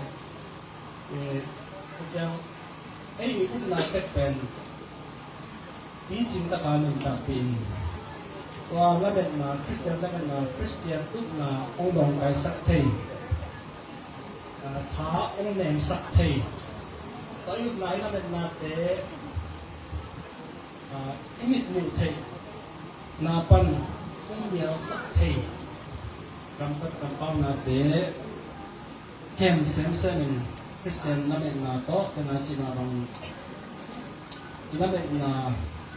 eh, ka ciang, ei i upna tek pen picing taka nuntakpih in, tua lametna, Khristian lametna, Khristian upna hong dawngkaisak thei, ah, tha hong nemsak thei, tua i upna, i lametnate, ah, i mitmuh theihna pan hong mialsak thei gamtat kampaunate kem semsem in, Khristian lametna tawh, ken a cih mah bang, i lametna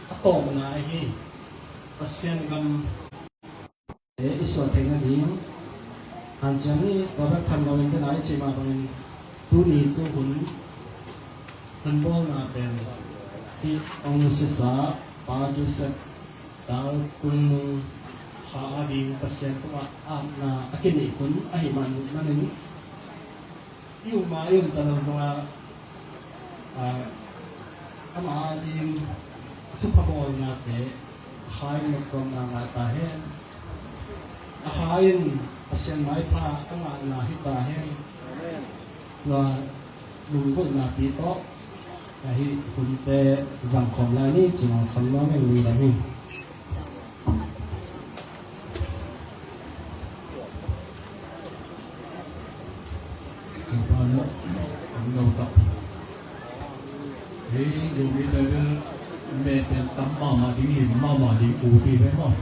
a tawpna ahi Pasian gam i suah theihna ding hanciam ni. Tua bek tham loin, ken a i cih mah bangin, tuni tuhun hunbawlna pen hih hong sisa Pa Joseph Dal Kung Nung kha a ding Pasian tungah apna a kineih hun ahih manin, i um a i um ta lo zongah, ah, ama a ding a thupha bawlnate a kha in noptuamna ngah ta hen. A kha in Pasian maipha a ngahna hi ta hen. Tua lunggulhna pi tawh ahi hunte zangkhawm lai ni, ci-in hong sam nuam ing. Lungdam hi. Hei, Zomi Bible mete tam mahmah ding, lim mahmah ding, u pi ve maw.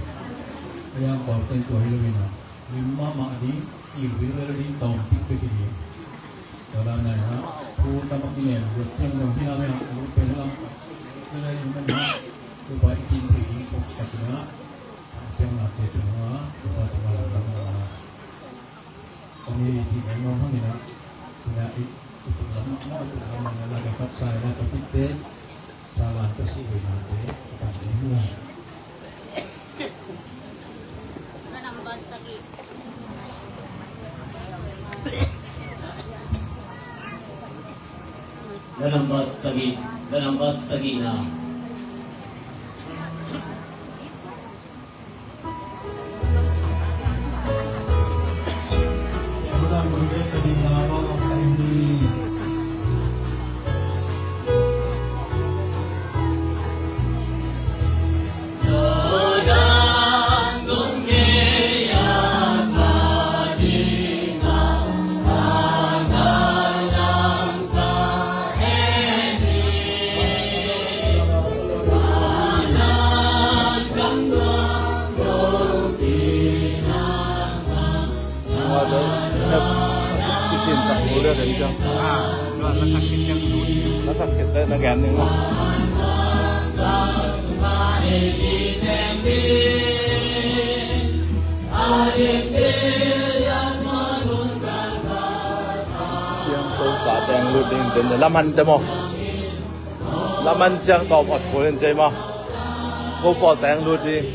Hei, ang kawm ten tua hi lo hi na. Lim mahmah ding, i bil vel ding tawm tik pek hi ding. Tua dan nai na, thu tam a kingen, lut piang dong hi na me a, lut piang lam. Tua lai in man na, tua bai i tin thei ding kok tak na. Siang na te tu na, tua bai tu na lam lam na. Kami di na nong hang ina, ina i, i tu lam na, i tu lam na, la ka kat sa ina, ka pit te. Salan ka si huinate ka pan ding hi. Na nambat sagih, na nambat sagihna. Kisin sa ule den jang. Ah, tua na sakit jang lut. Na sakit te na gen ning. Siangtho Pa teng lut ding den lam han te maw. Lam han siangtho ot kul in cei maw. Ko Pa teng lut ding.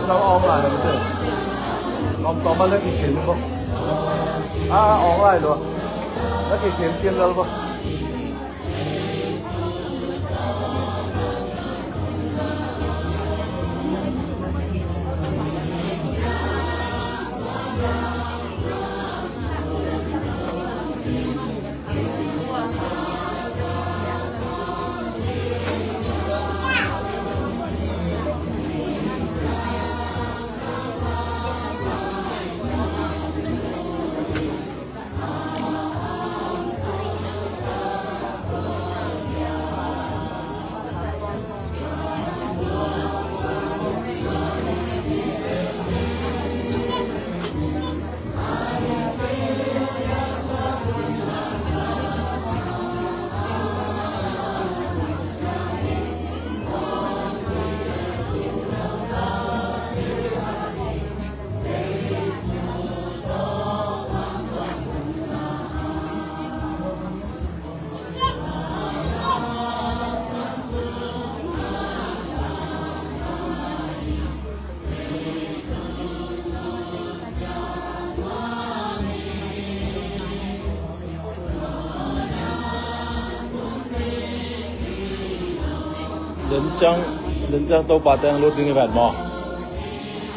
Lau awng lai lo te. Lawm tawm a le kikhin bawk. A awng lai lo. Le kikhin kin lal bawk. Dencang, dencang Topa teng lut ding i vet maw?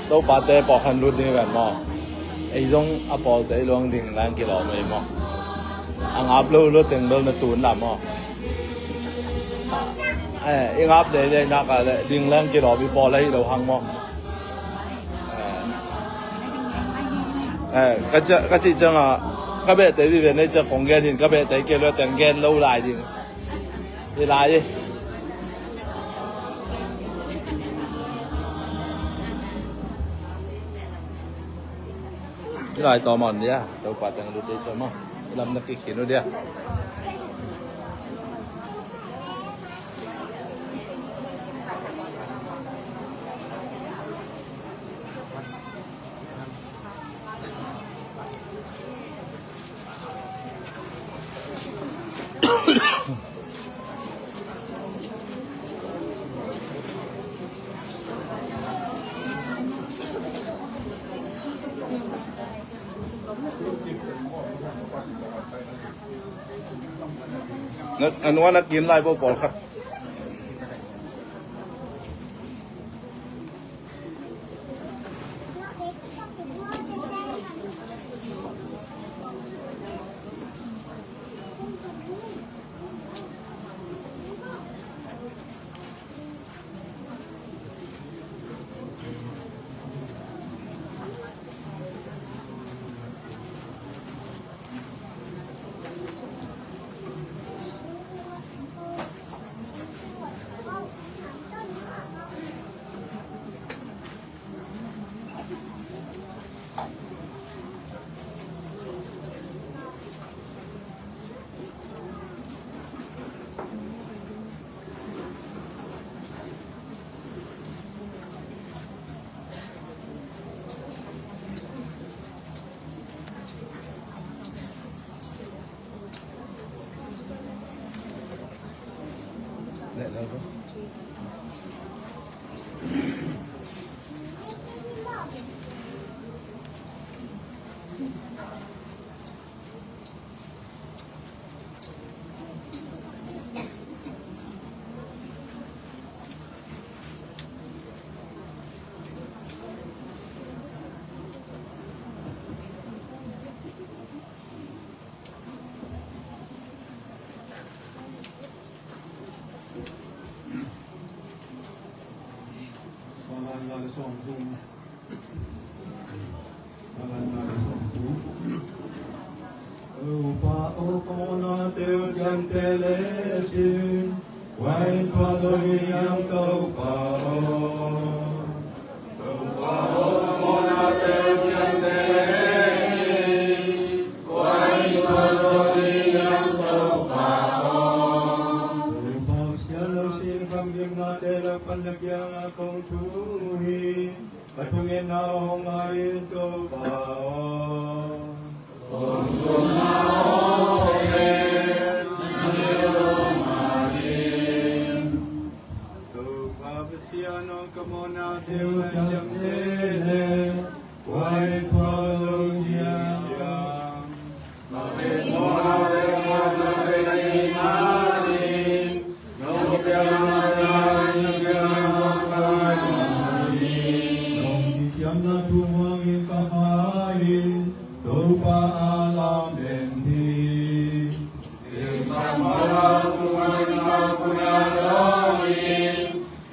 Topa te pawlkhat lut ding i vet maw? Ei zong a pawlte i luang ding lang kilawm ei maw? A ngap lo lo teng bel na tun lam maw? Eh, i ngap leilei nak a le ding lang kilawm i pawl ahi lo hang maw? Eh, ka cih ciangin ka behte vive nei ciang kong gen in ka behte kei lo teng gen lo lai ding. Hi lai hi. Hi lai tawm a om dia. Topa teng lut ding ciang maw. Lam na kikhin uh dia. Na, a nua na kin lai bo pawlkhat. Topa aw, ka mawhnate uh ciamteh lecin, kua in thuak zo ding hiam Topa aw. Topa aw, ka mawhnate uh ciamteh lecin, kua in thuak zo ding hiam Topa aw. Topa aw, siang lo sin gamgimnate lak pan na kiangah kong thum hi. Ka thungetna hong ngai in Topa aw. Kong thumna hong ngai in Topa aw. Topa Pasian aw, ka mawhnate uh ciamteh lecin, kua in thuak zo ding hiam. Topa a lamen hi.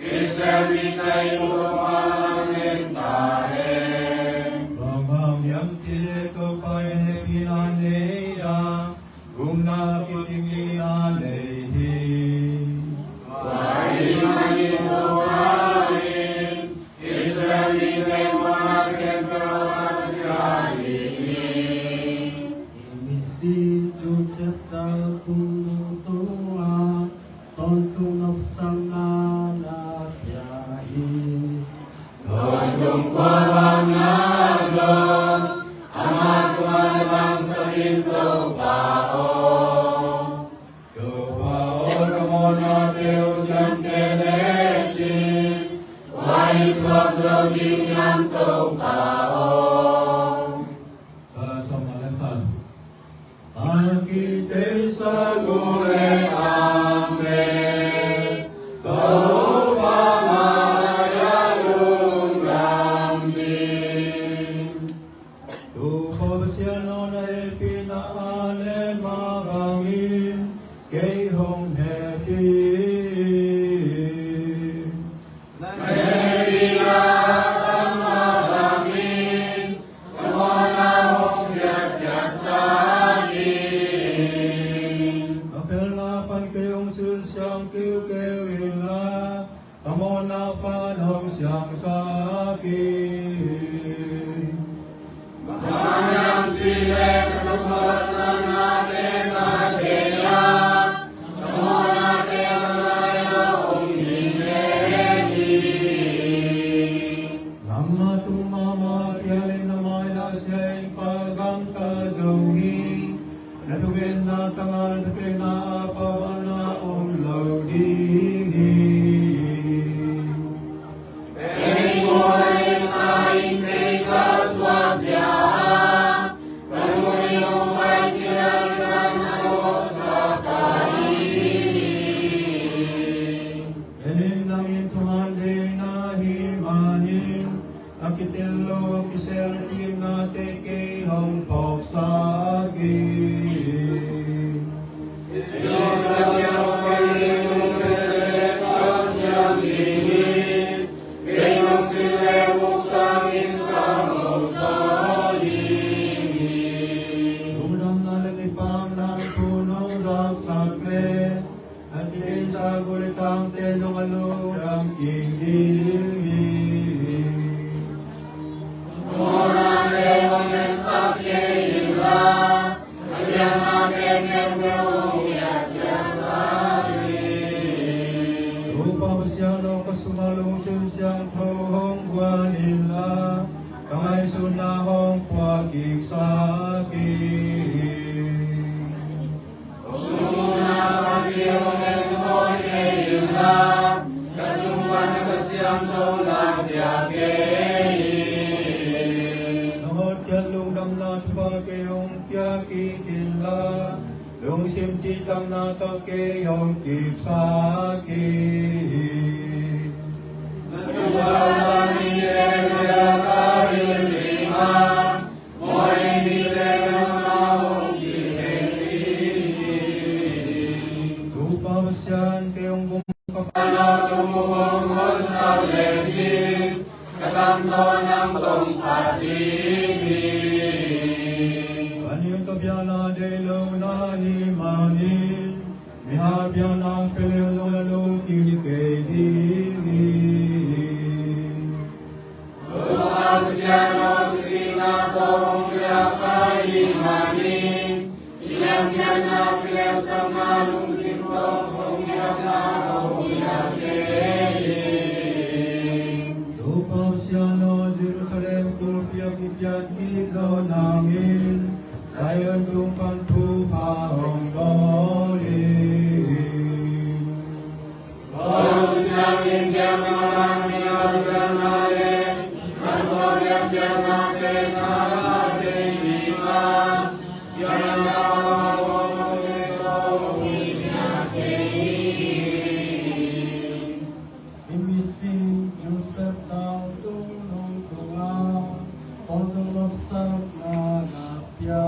Israel mite in Topa lamen ta hen. Bang hang hiam cih leh Topa in hehpihna nei a, gupna kici ngei a nei hi. Tua ahih manin Topa in Israel mite muanna khempeuh a pia ding hi. Misi Joseph tal kum nu tungah tawntung nopsakna na pia hi. Tawntung khuavakna zong amah tungah na bangsak in Topa aw. Topa aw, ka mawhnate uh ciamteh lecin, kua in thuak zo ding hiam Topa aw. Psalm sawmnga le khat. A kiteisa guk le ang le Topa mai-ah lungdam ni. Topa Pasian aw, na hehpihna a lem mah bangin kei hong hehpih. Na hehpihna a tam mah bangin ka mawhna hong piakkhiatsak in. Ka felna pan kei hong silsiang kiukiu inla, ka mawhna pan hong siangsak in. Bang hang hiam cih leh ka thupha laksaknate ka thei a, ka mawhnate ka lailawh hong nin lel hi. Nangmah tung mahmah phial in na mai-ah sia in pagam ka zo hi. Na thungetna tangah na thungetna a pau a na om lo ding hi. Kei mual in sa in kei ka suakkhia a, ka nu in hong pai ciangin ka na lawhsak ka hi. En in, nang in thuman deihna hih manin a kitel lo a kisel na kimnate kei hong phawksak in. Lungdamna le kipakna thu nong zaksak leh a kiteisa guk le tangte zong a lungdam kik ding hi. Mawhnate hong letsak kei inla, a kiangah ken khempeuh hong piakkhiatsak in. Topa Pasian aw, ka sungah lungsim siangtho hong guan inla, ka ngaihsutna hong puak kiksak in. Kong thumna pan kei hong enkhawm kei inla, ka sung pan na Kha Siangtho lakhia kei in. Na hotkhiat lungdamna thupha kei hong pia kik inla, lungsim cihtakna tawh kei hong kipsak in. Na thupha sangin kei ka hilh ding a, Topa Pasian, kei hong gum ka pa na ka mu hong honsak lecin, Kan tawh nang kong phat ding hi. Kan inn ka biakna deih lo na hi manin, mihai biakna pia leng zong na lungkim kei ding hi. Topa Pasian aw, sihna tawh hong piak ka hi manin, i lianpianna, i lelsakna lungsim tawh hong piakna hong hilh kei in. Topa Pasian aw, Jerusalem khulpi ah kipian kik zo nangin, Zion tung pan thupha hong bawl in. I misi Joseph Tau Tung Nung tungah tawntung nopsakna na pia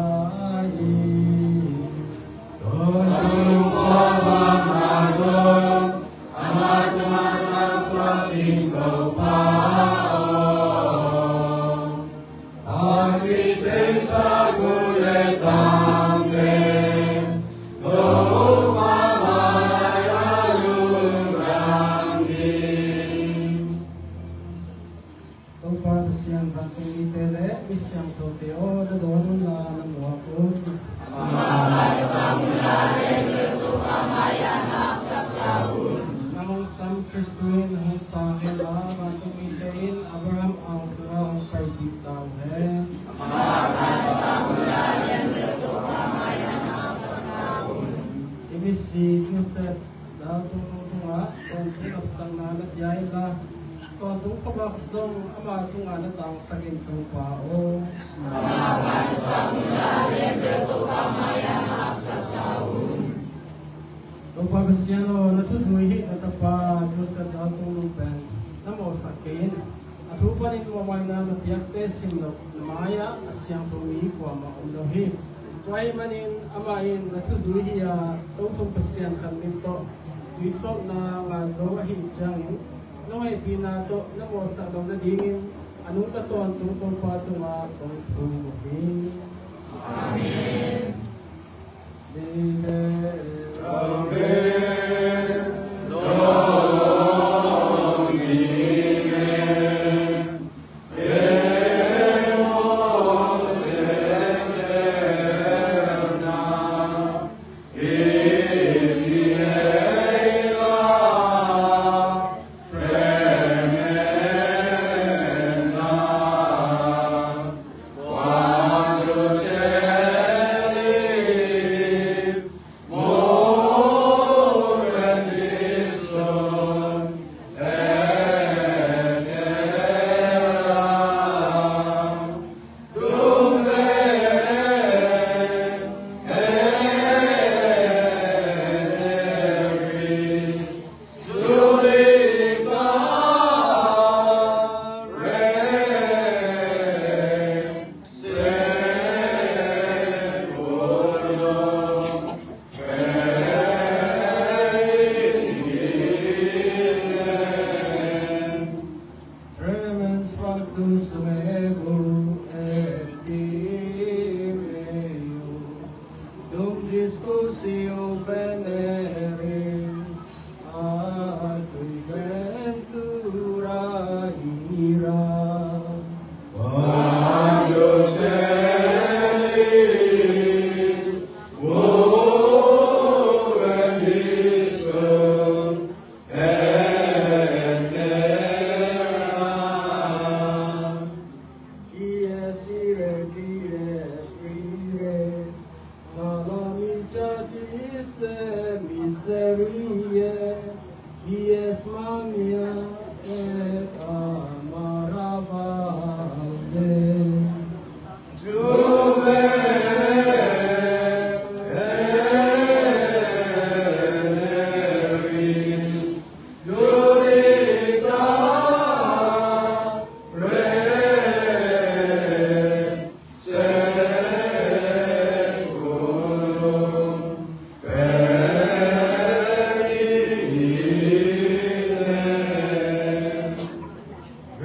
in. Tawntung phuahuamna zong amah tungah na tangsak in, Topa aw. A kiteisa gu le tangte, Topa mai-ah lungdam hi. Topa Pasian, vantung mite le mi siangthote aw, na dawn un la na muak un. Amah vantung sang un la, Topa mai-ah na sak ta un. Nang hong sam Khristu in hong sang hen la, vantung mite in Abraham ang sungah hong pai ding ta uh hen. Amah vantung sang un la, Topa mai-ah na sak ta un. I misi Joseph Tau Tung Nung tungah tawntung nopsakna na pia in la, tawntung khuavak zong ama tungah na tangsak in, Topa aw. Amah vantung sang un la, Topa mai-ah na sak ta un. Topa Pasian aw, na thuzui hih na tapa Joseph Tau Tung Nung pen na mawhsak kei in. A thu panin muanhuaina na piakte simloh na mai-ah a siangtho mi kuamah om lo hi. Tua ahih manin amah in na thuzui hih a, Topa Pasian khat min tawh tuisawpna ngah zo ahih ciangin, nong hehpihna tawh na mawhsak loh nadingin a nungta tawntung Topa tungah kong thum uh hi. Amen.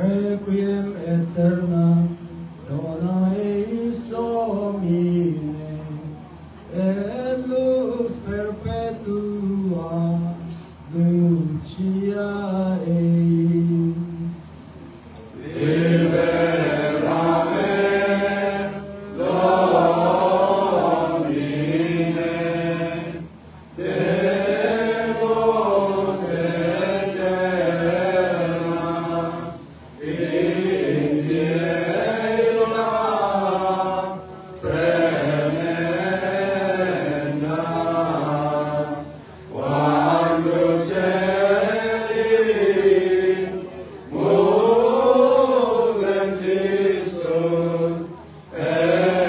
Requiem aeterna dona eis, Domine, et lux perpetua luceat eis. Libera me, Domine, de morte aeterna, in die illa tremenda, quam duceri, movendi sunt aetera.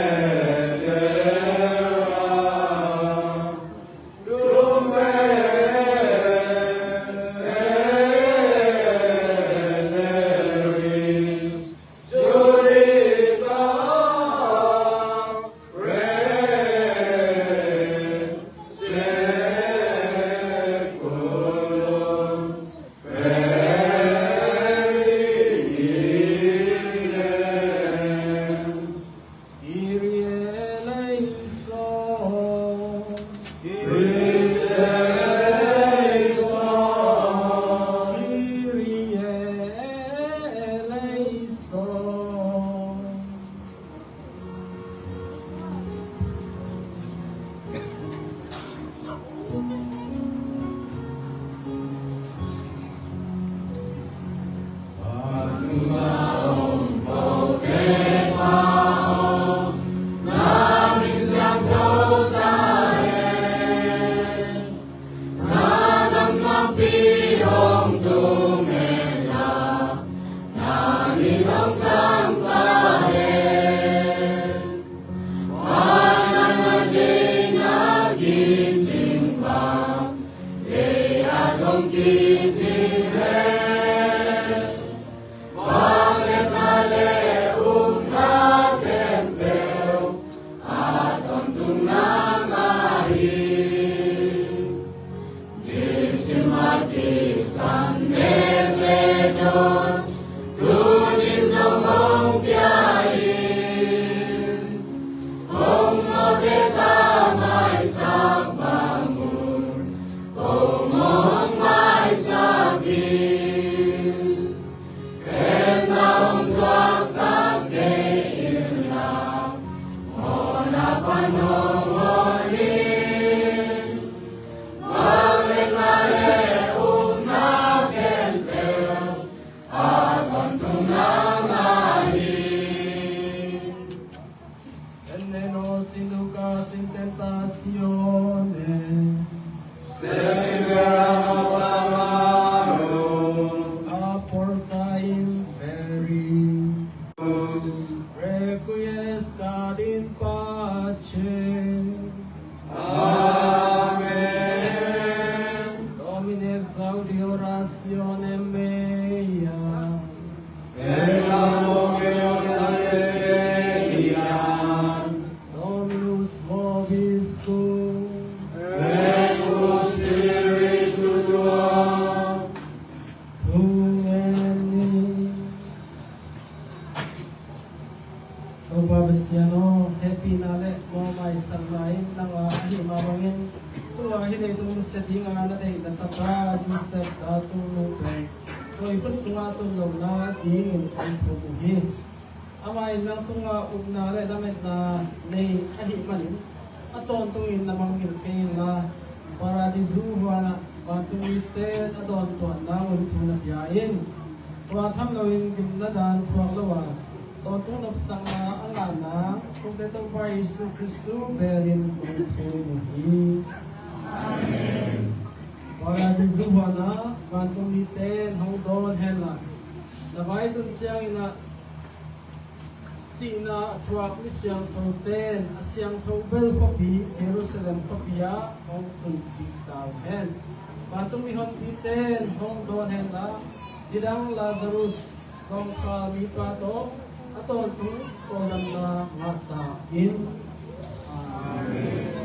Kyrie eleison. Christe eleison. Kyrie eleison. Ennenos in Lukas in tentaciones. Sed liberanos a mano. A porta in peri. Requiescat in pace. Amen. Domine exaudi orationem meam. Et lamor meos adveniat. Dominus vobiscum. Et cum spiritu tuo. Tumeni. Topa Pasian aw, hehpihna le mawhmaisakna in nang a ahih mah bangin, tua hih leitung nusia dinga na deih na tapa Joseph ta tungnu pen, tua i khut sunga tun lohna dingin kan thum uh hi. Amah in nang tunga upna le lametna nei ahih manin, a tawntungin na mangngilh kei inla, Paradisu huanah vantung mite a dawntuah nang un thu na pia in. Tua tham loin gimna dan thuak lo a, tawntung nopsakna a ngahna, Topa Topa Jesu Kristu belin kong thum uh hi. Amen. Paradisu huanah vantung mite in hong dawn henla, na vai tun ciangin ah, sihna a thuak mi siangthote in a siangtho bel khuapi Jerusalem khuapi ah hong tunpih ta uh hen. Vantung mihonpite in hong dawn henla, nidang Lazarus, zawngkhal mipa tawh a tawntung kawldamna ngah ta in. Amen.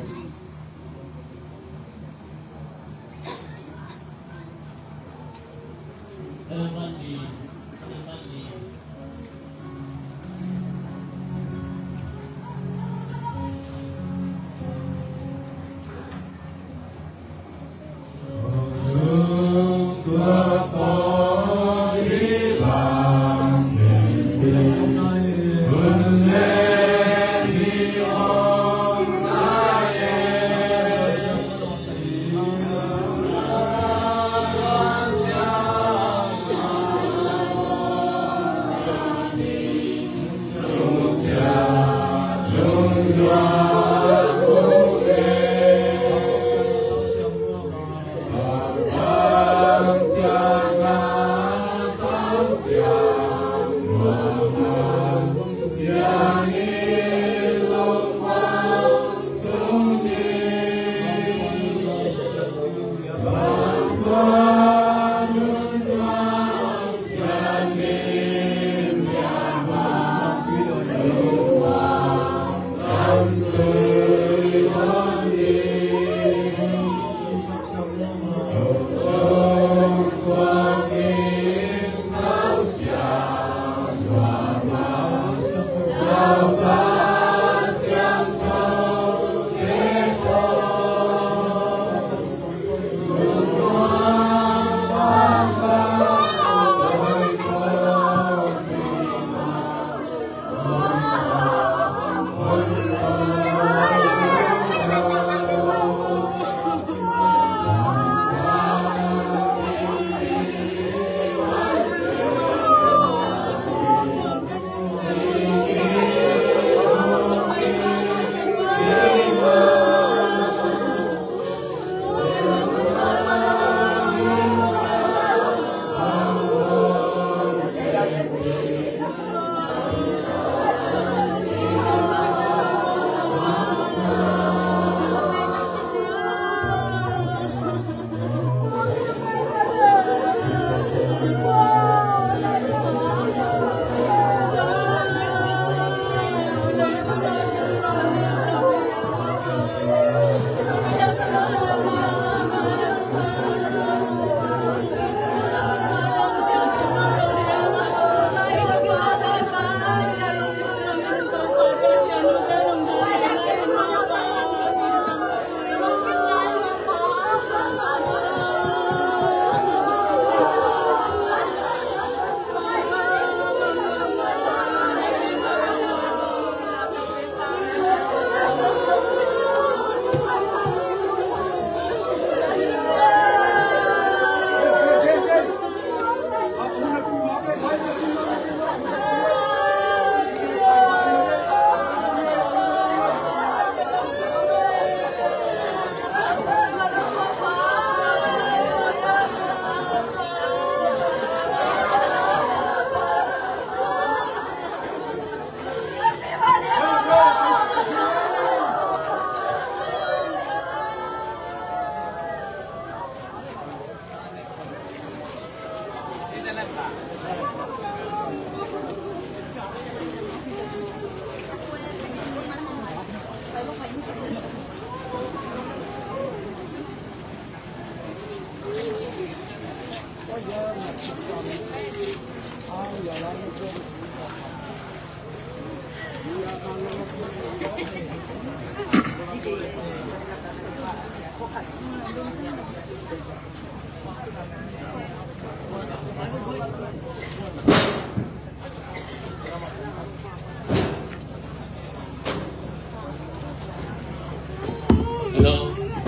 Hello.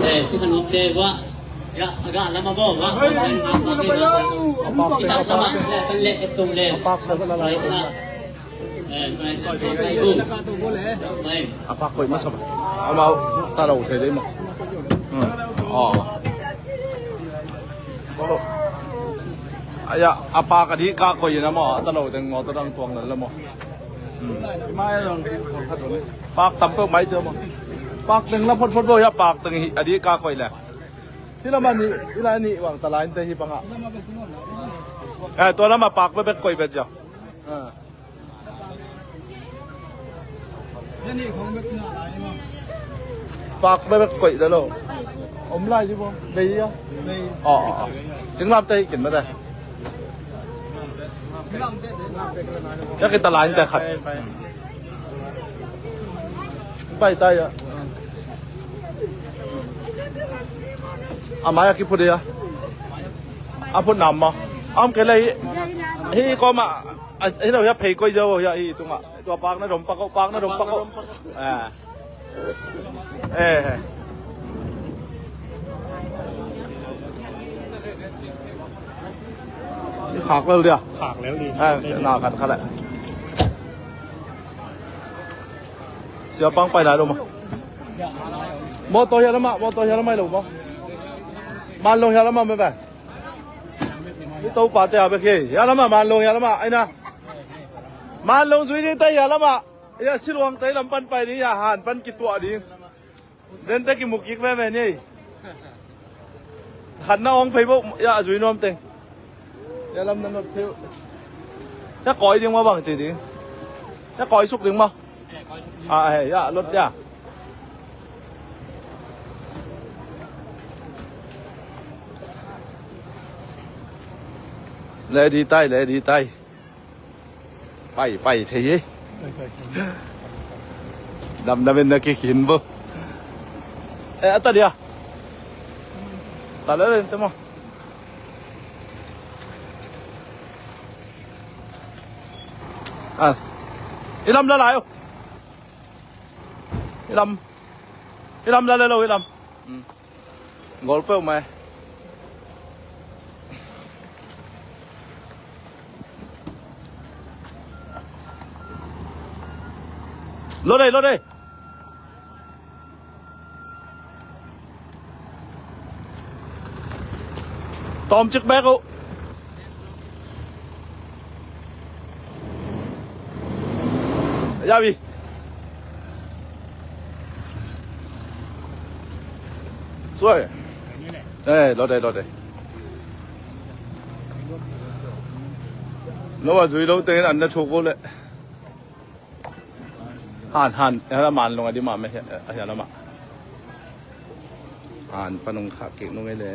Eh, si Khanop te, wah. Ya, agak lama bo, wah. Hei, lama, lama, lama. Kita lama, ya, kan le, etum le. Apak, lama, lama. Eh, price na, price na. Apak koih masa ba. Amau, talo thei dei maw. Hmm. Oh. Aya, a pak a dih kah koih in a maw, a talo teng maw, tadang tuang lel a maw. Hmm. Pak tam peuh mai cia maw. Pak teng la photphot bo, ya pak teng hi, a dih kah koih le. Hi lamah nih, hi lai nih vang tala in te hi pangah. Eh, tua lamah pak bekbek koih bet cia. Ah. Pak bekbek koih da lo. Om lai di bo. Bei a. Bei. Oh, oh, oh. Singlamteh hi kin mate. Ya kita lain te khat. Bai tai a. A mai a kiphut a. A phut nam ma. Om ke lai. Hi ko ma. A, hi lo, hi a phei koi zo, hi a, hi tunga. Tua pak na dom pak ko, pak na dom pak ko. Ah. Eh. Khak lel dia. Khak lel di. Eh, na khat khat le. Sia pang pai lai lo ma. Motor hi a lama, motor hi a lama lo ma. Man lo hi a lama me ba. Ni to pa te a bek hi. Hi a lama, man lo hi a lama. Ai na. Man lo zui ni te hi a lama. Ya, siluang tai lam pan pai ding, ya, han pan kituah ding. Den te kimu kik veve ni. Khat na ong phei bo, ya, zui nuam teng. Ya, lam na not phei. Ya, koi ding ma bang ci ding. Ya, koi suk ding ma. Ah, eh, ya, lot ya. Lady tai, lady tai. Pai, pai thei hi. Dam dam in na kik hin bo. Eh, a ta dia. Ta le le te mo. Ah. I lam la lai o. I lam. I lam la le lo, i lam. Hmm. Gol peuh mai. Lo dei, lo dei. Tawm cik bek uh. Yawi. Suai. Eh, lo dei, lo dei. Lo a zui lo tengin an na thuk uh le. Han, han, hala man lung a di ma me, hala ma. Han panung khak kik nung ei le.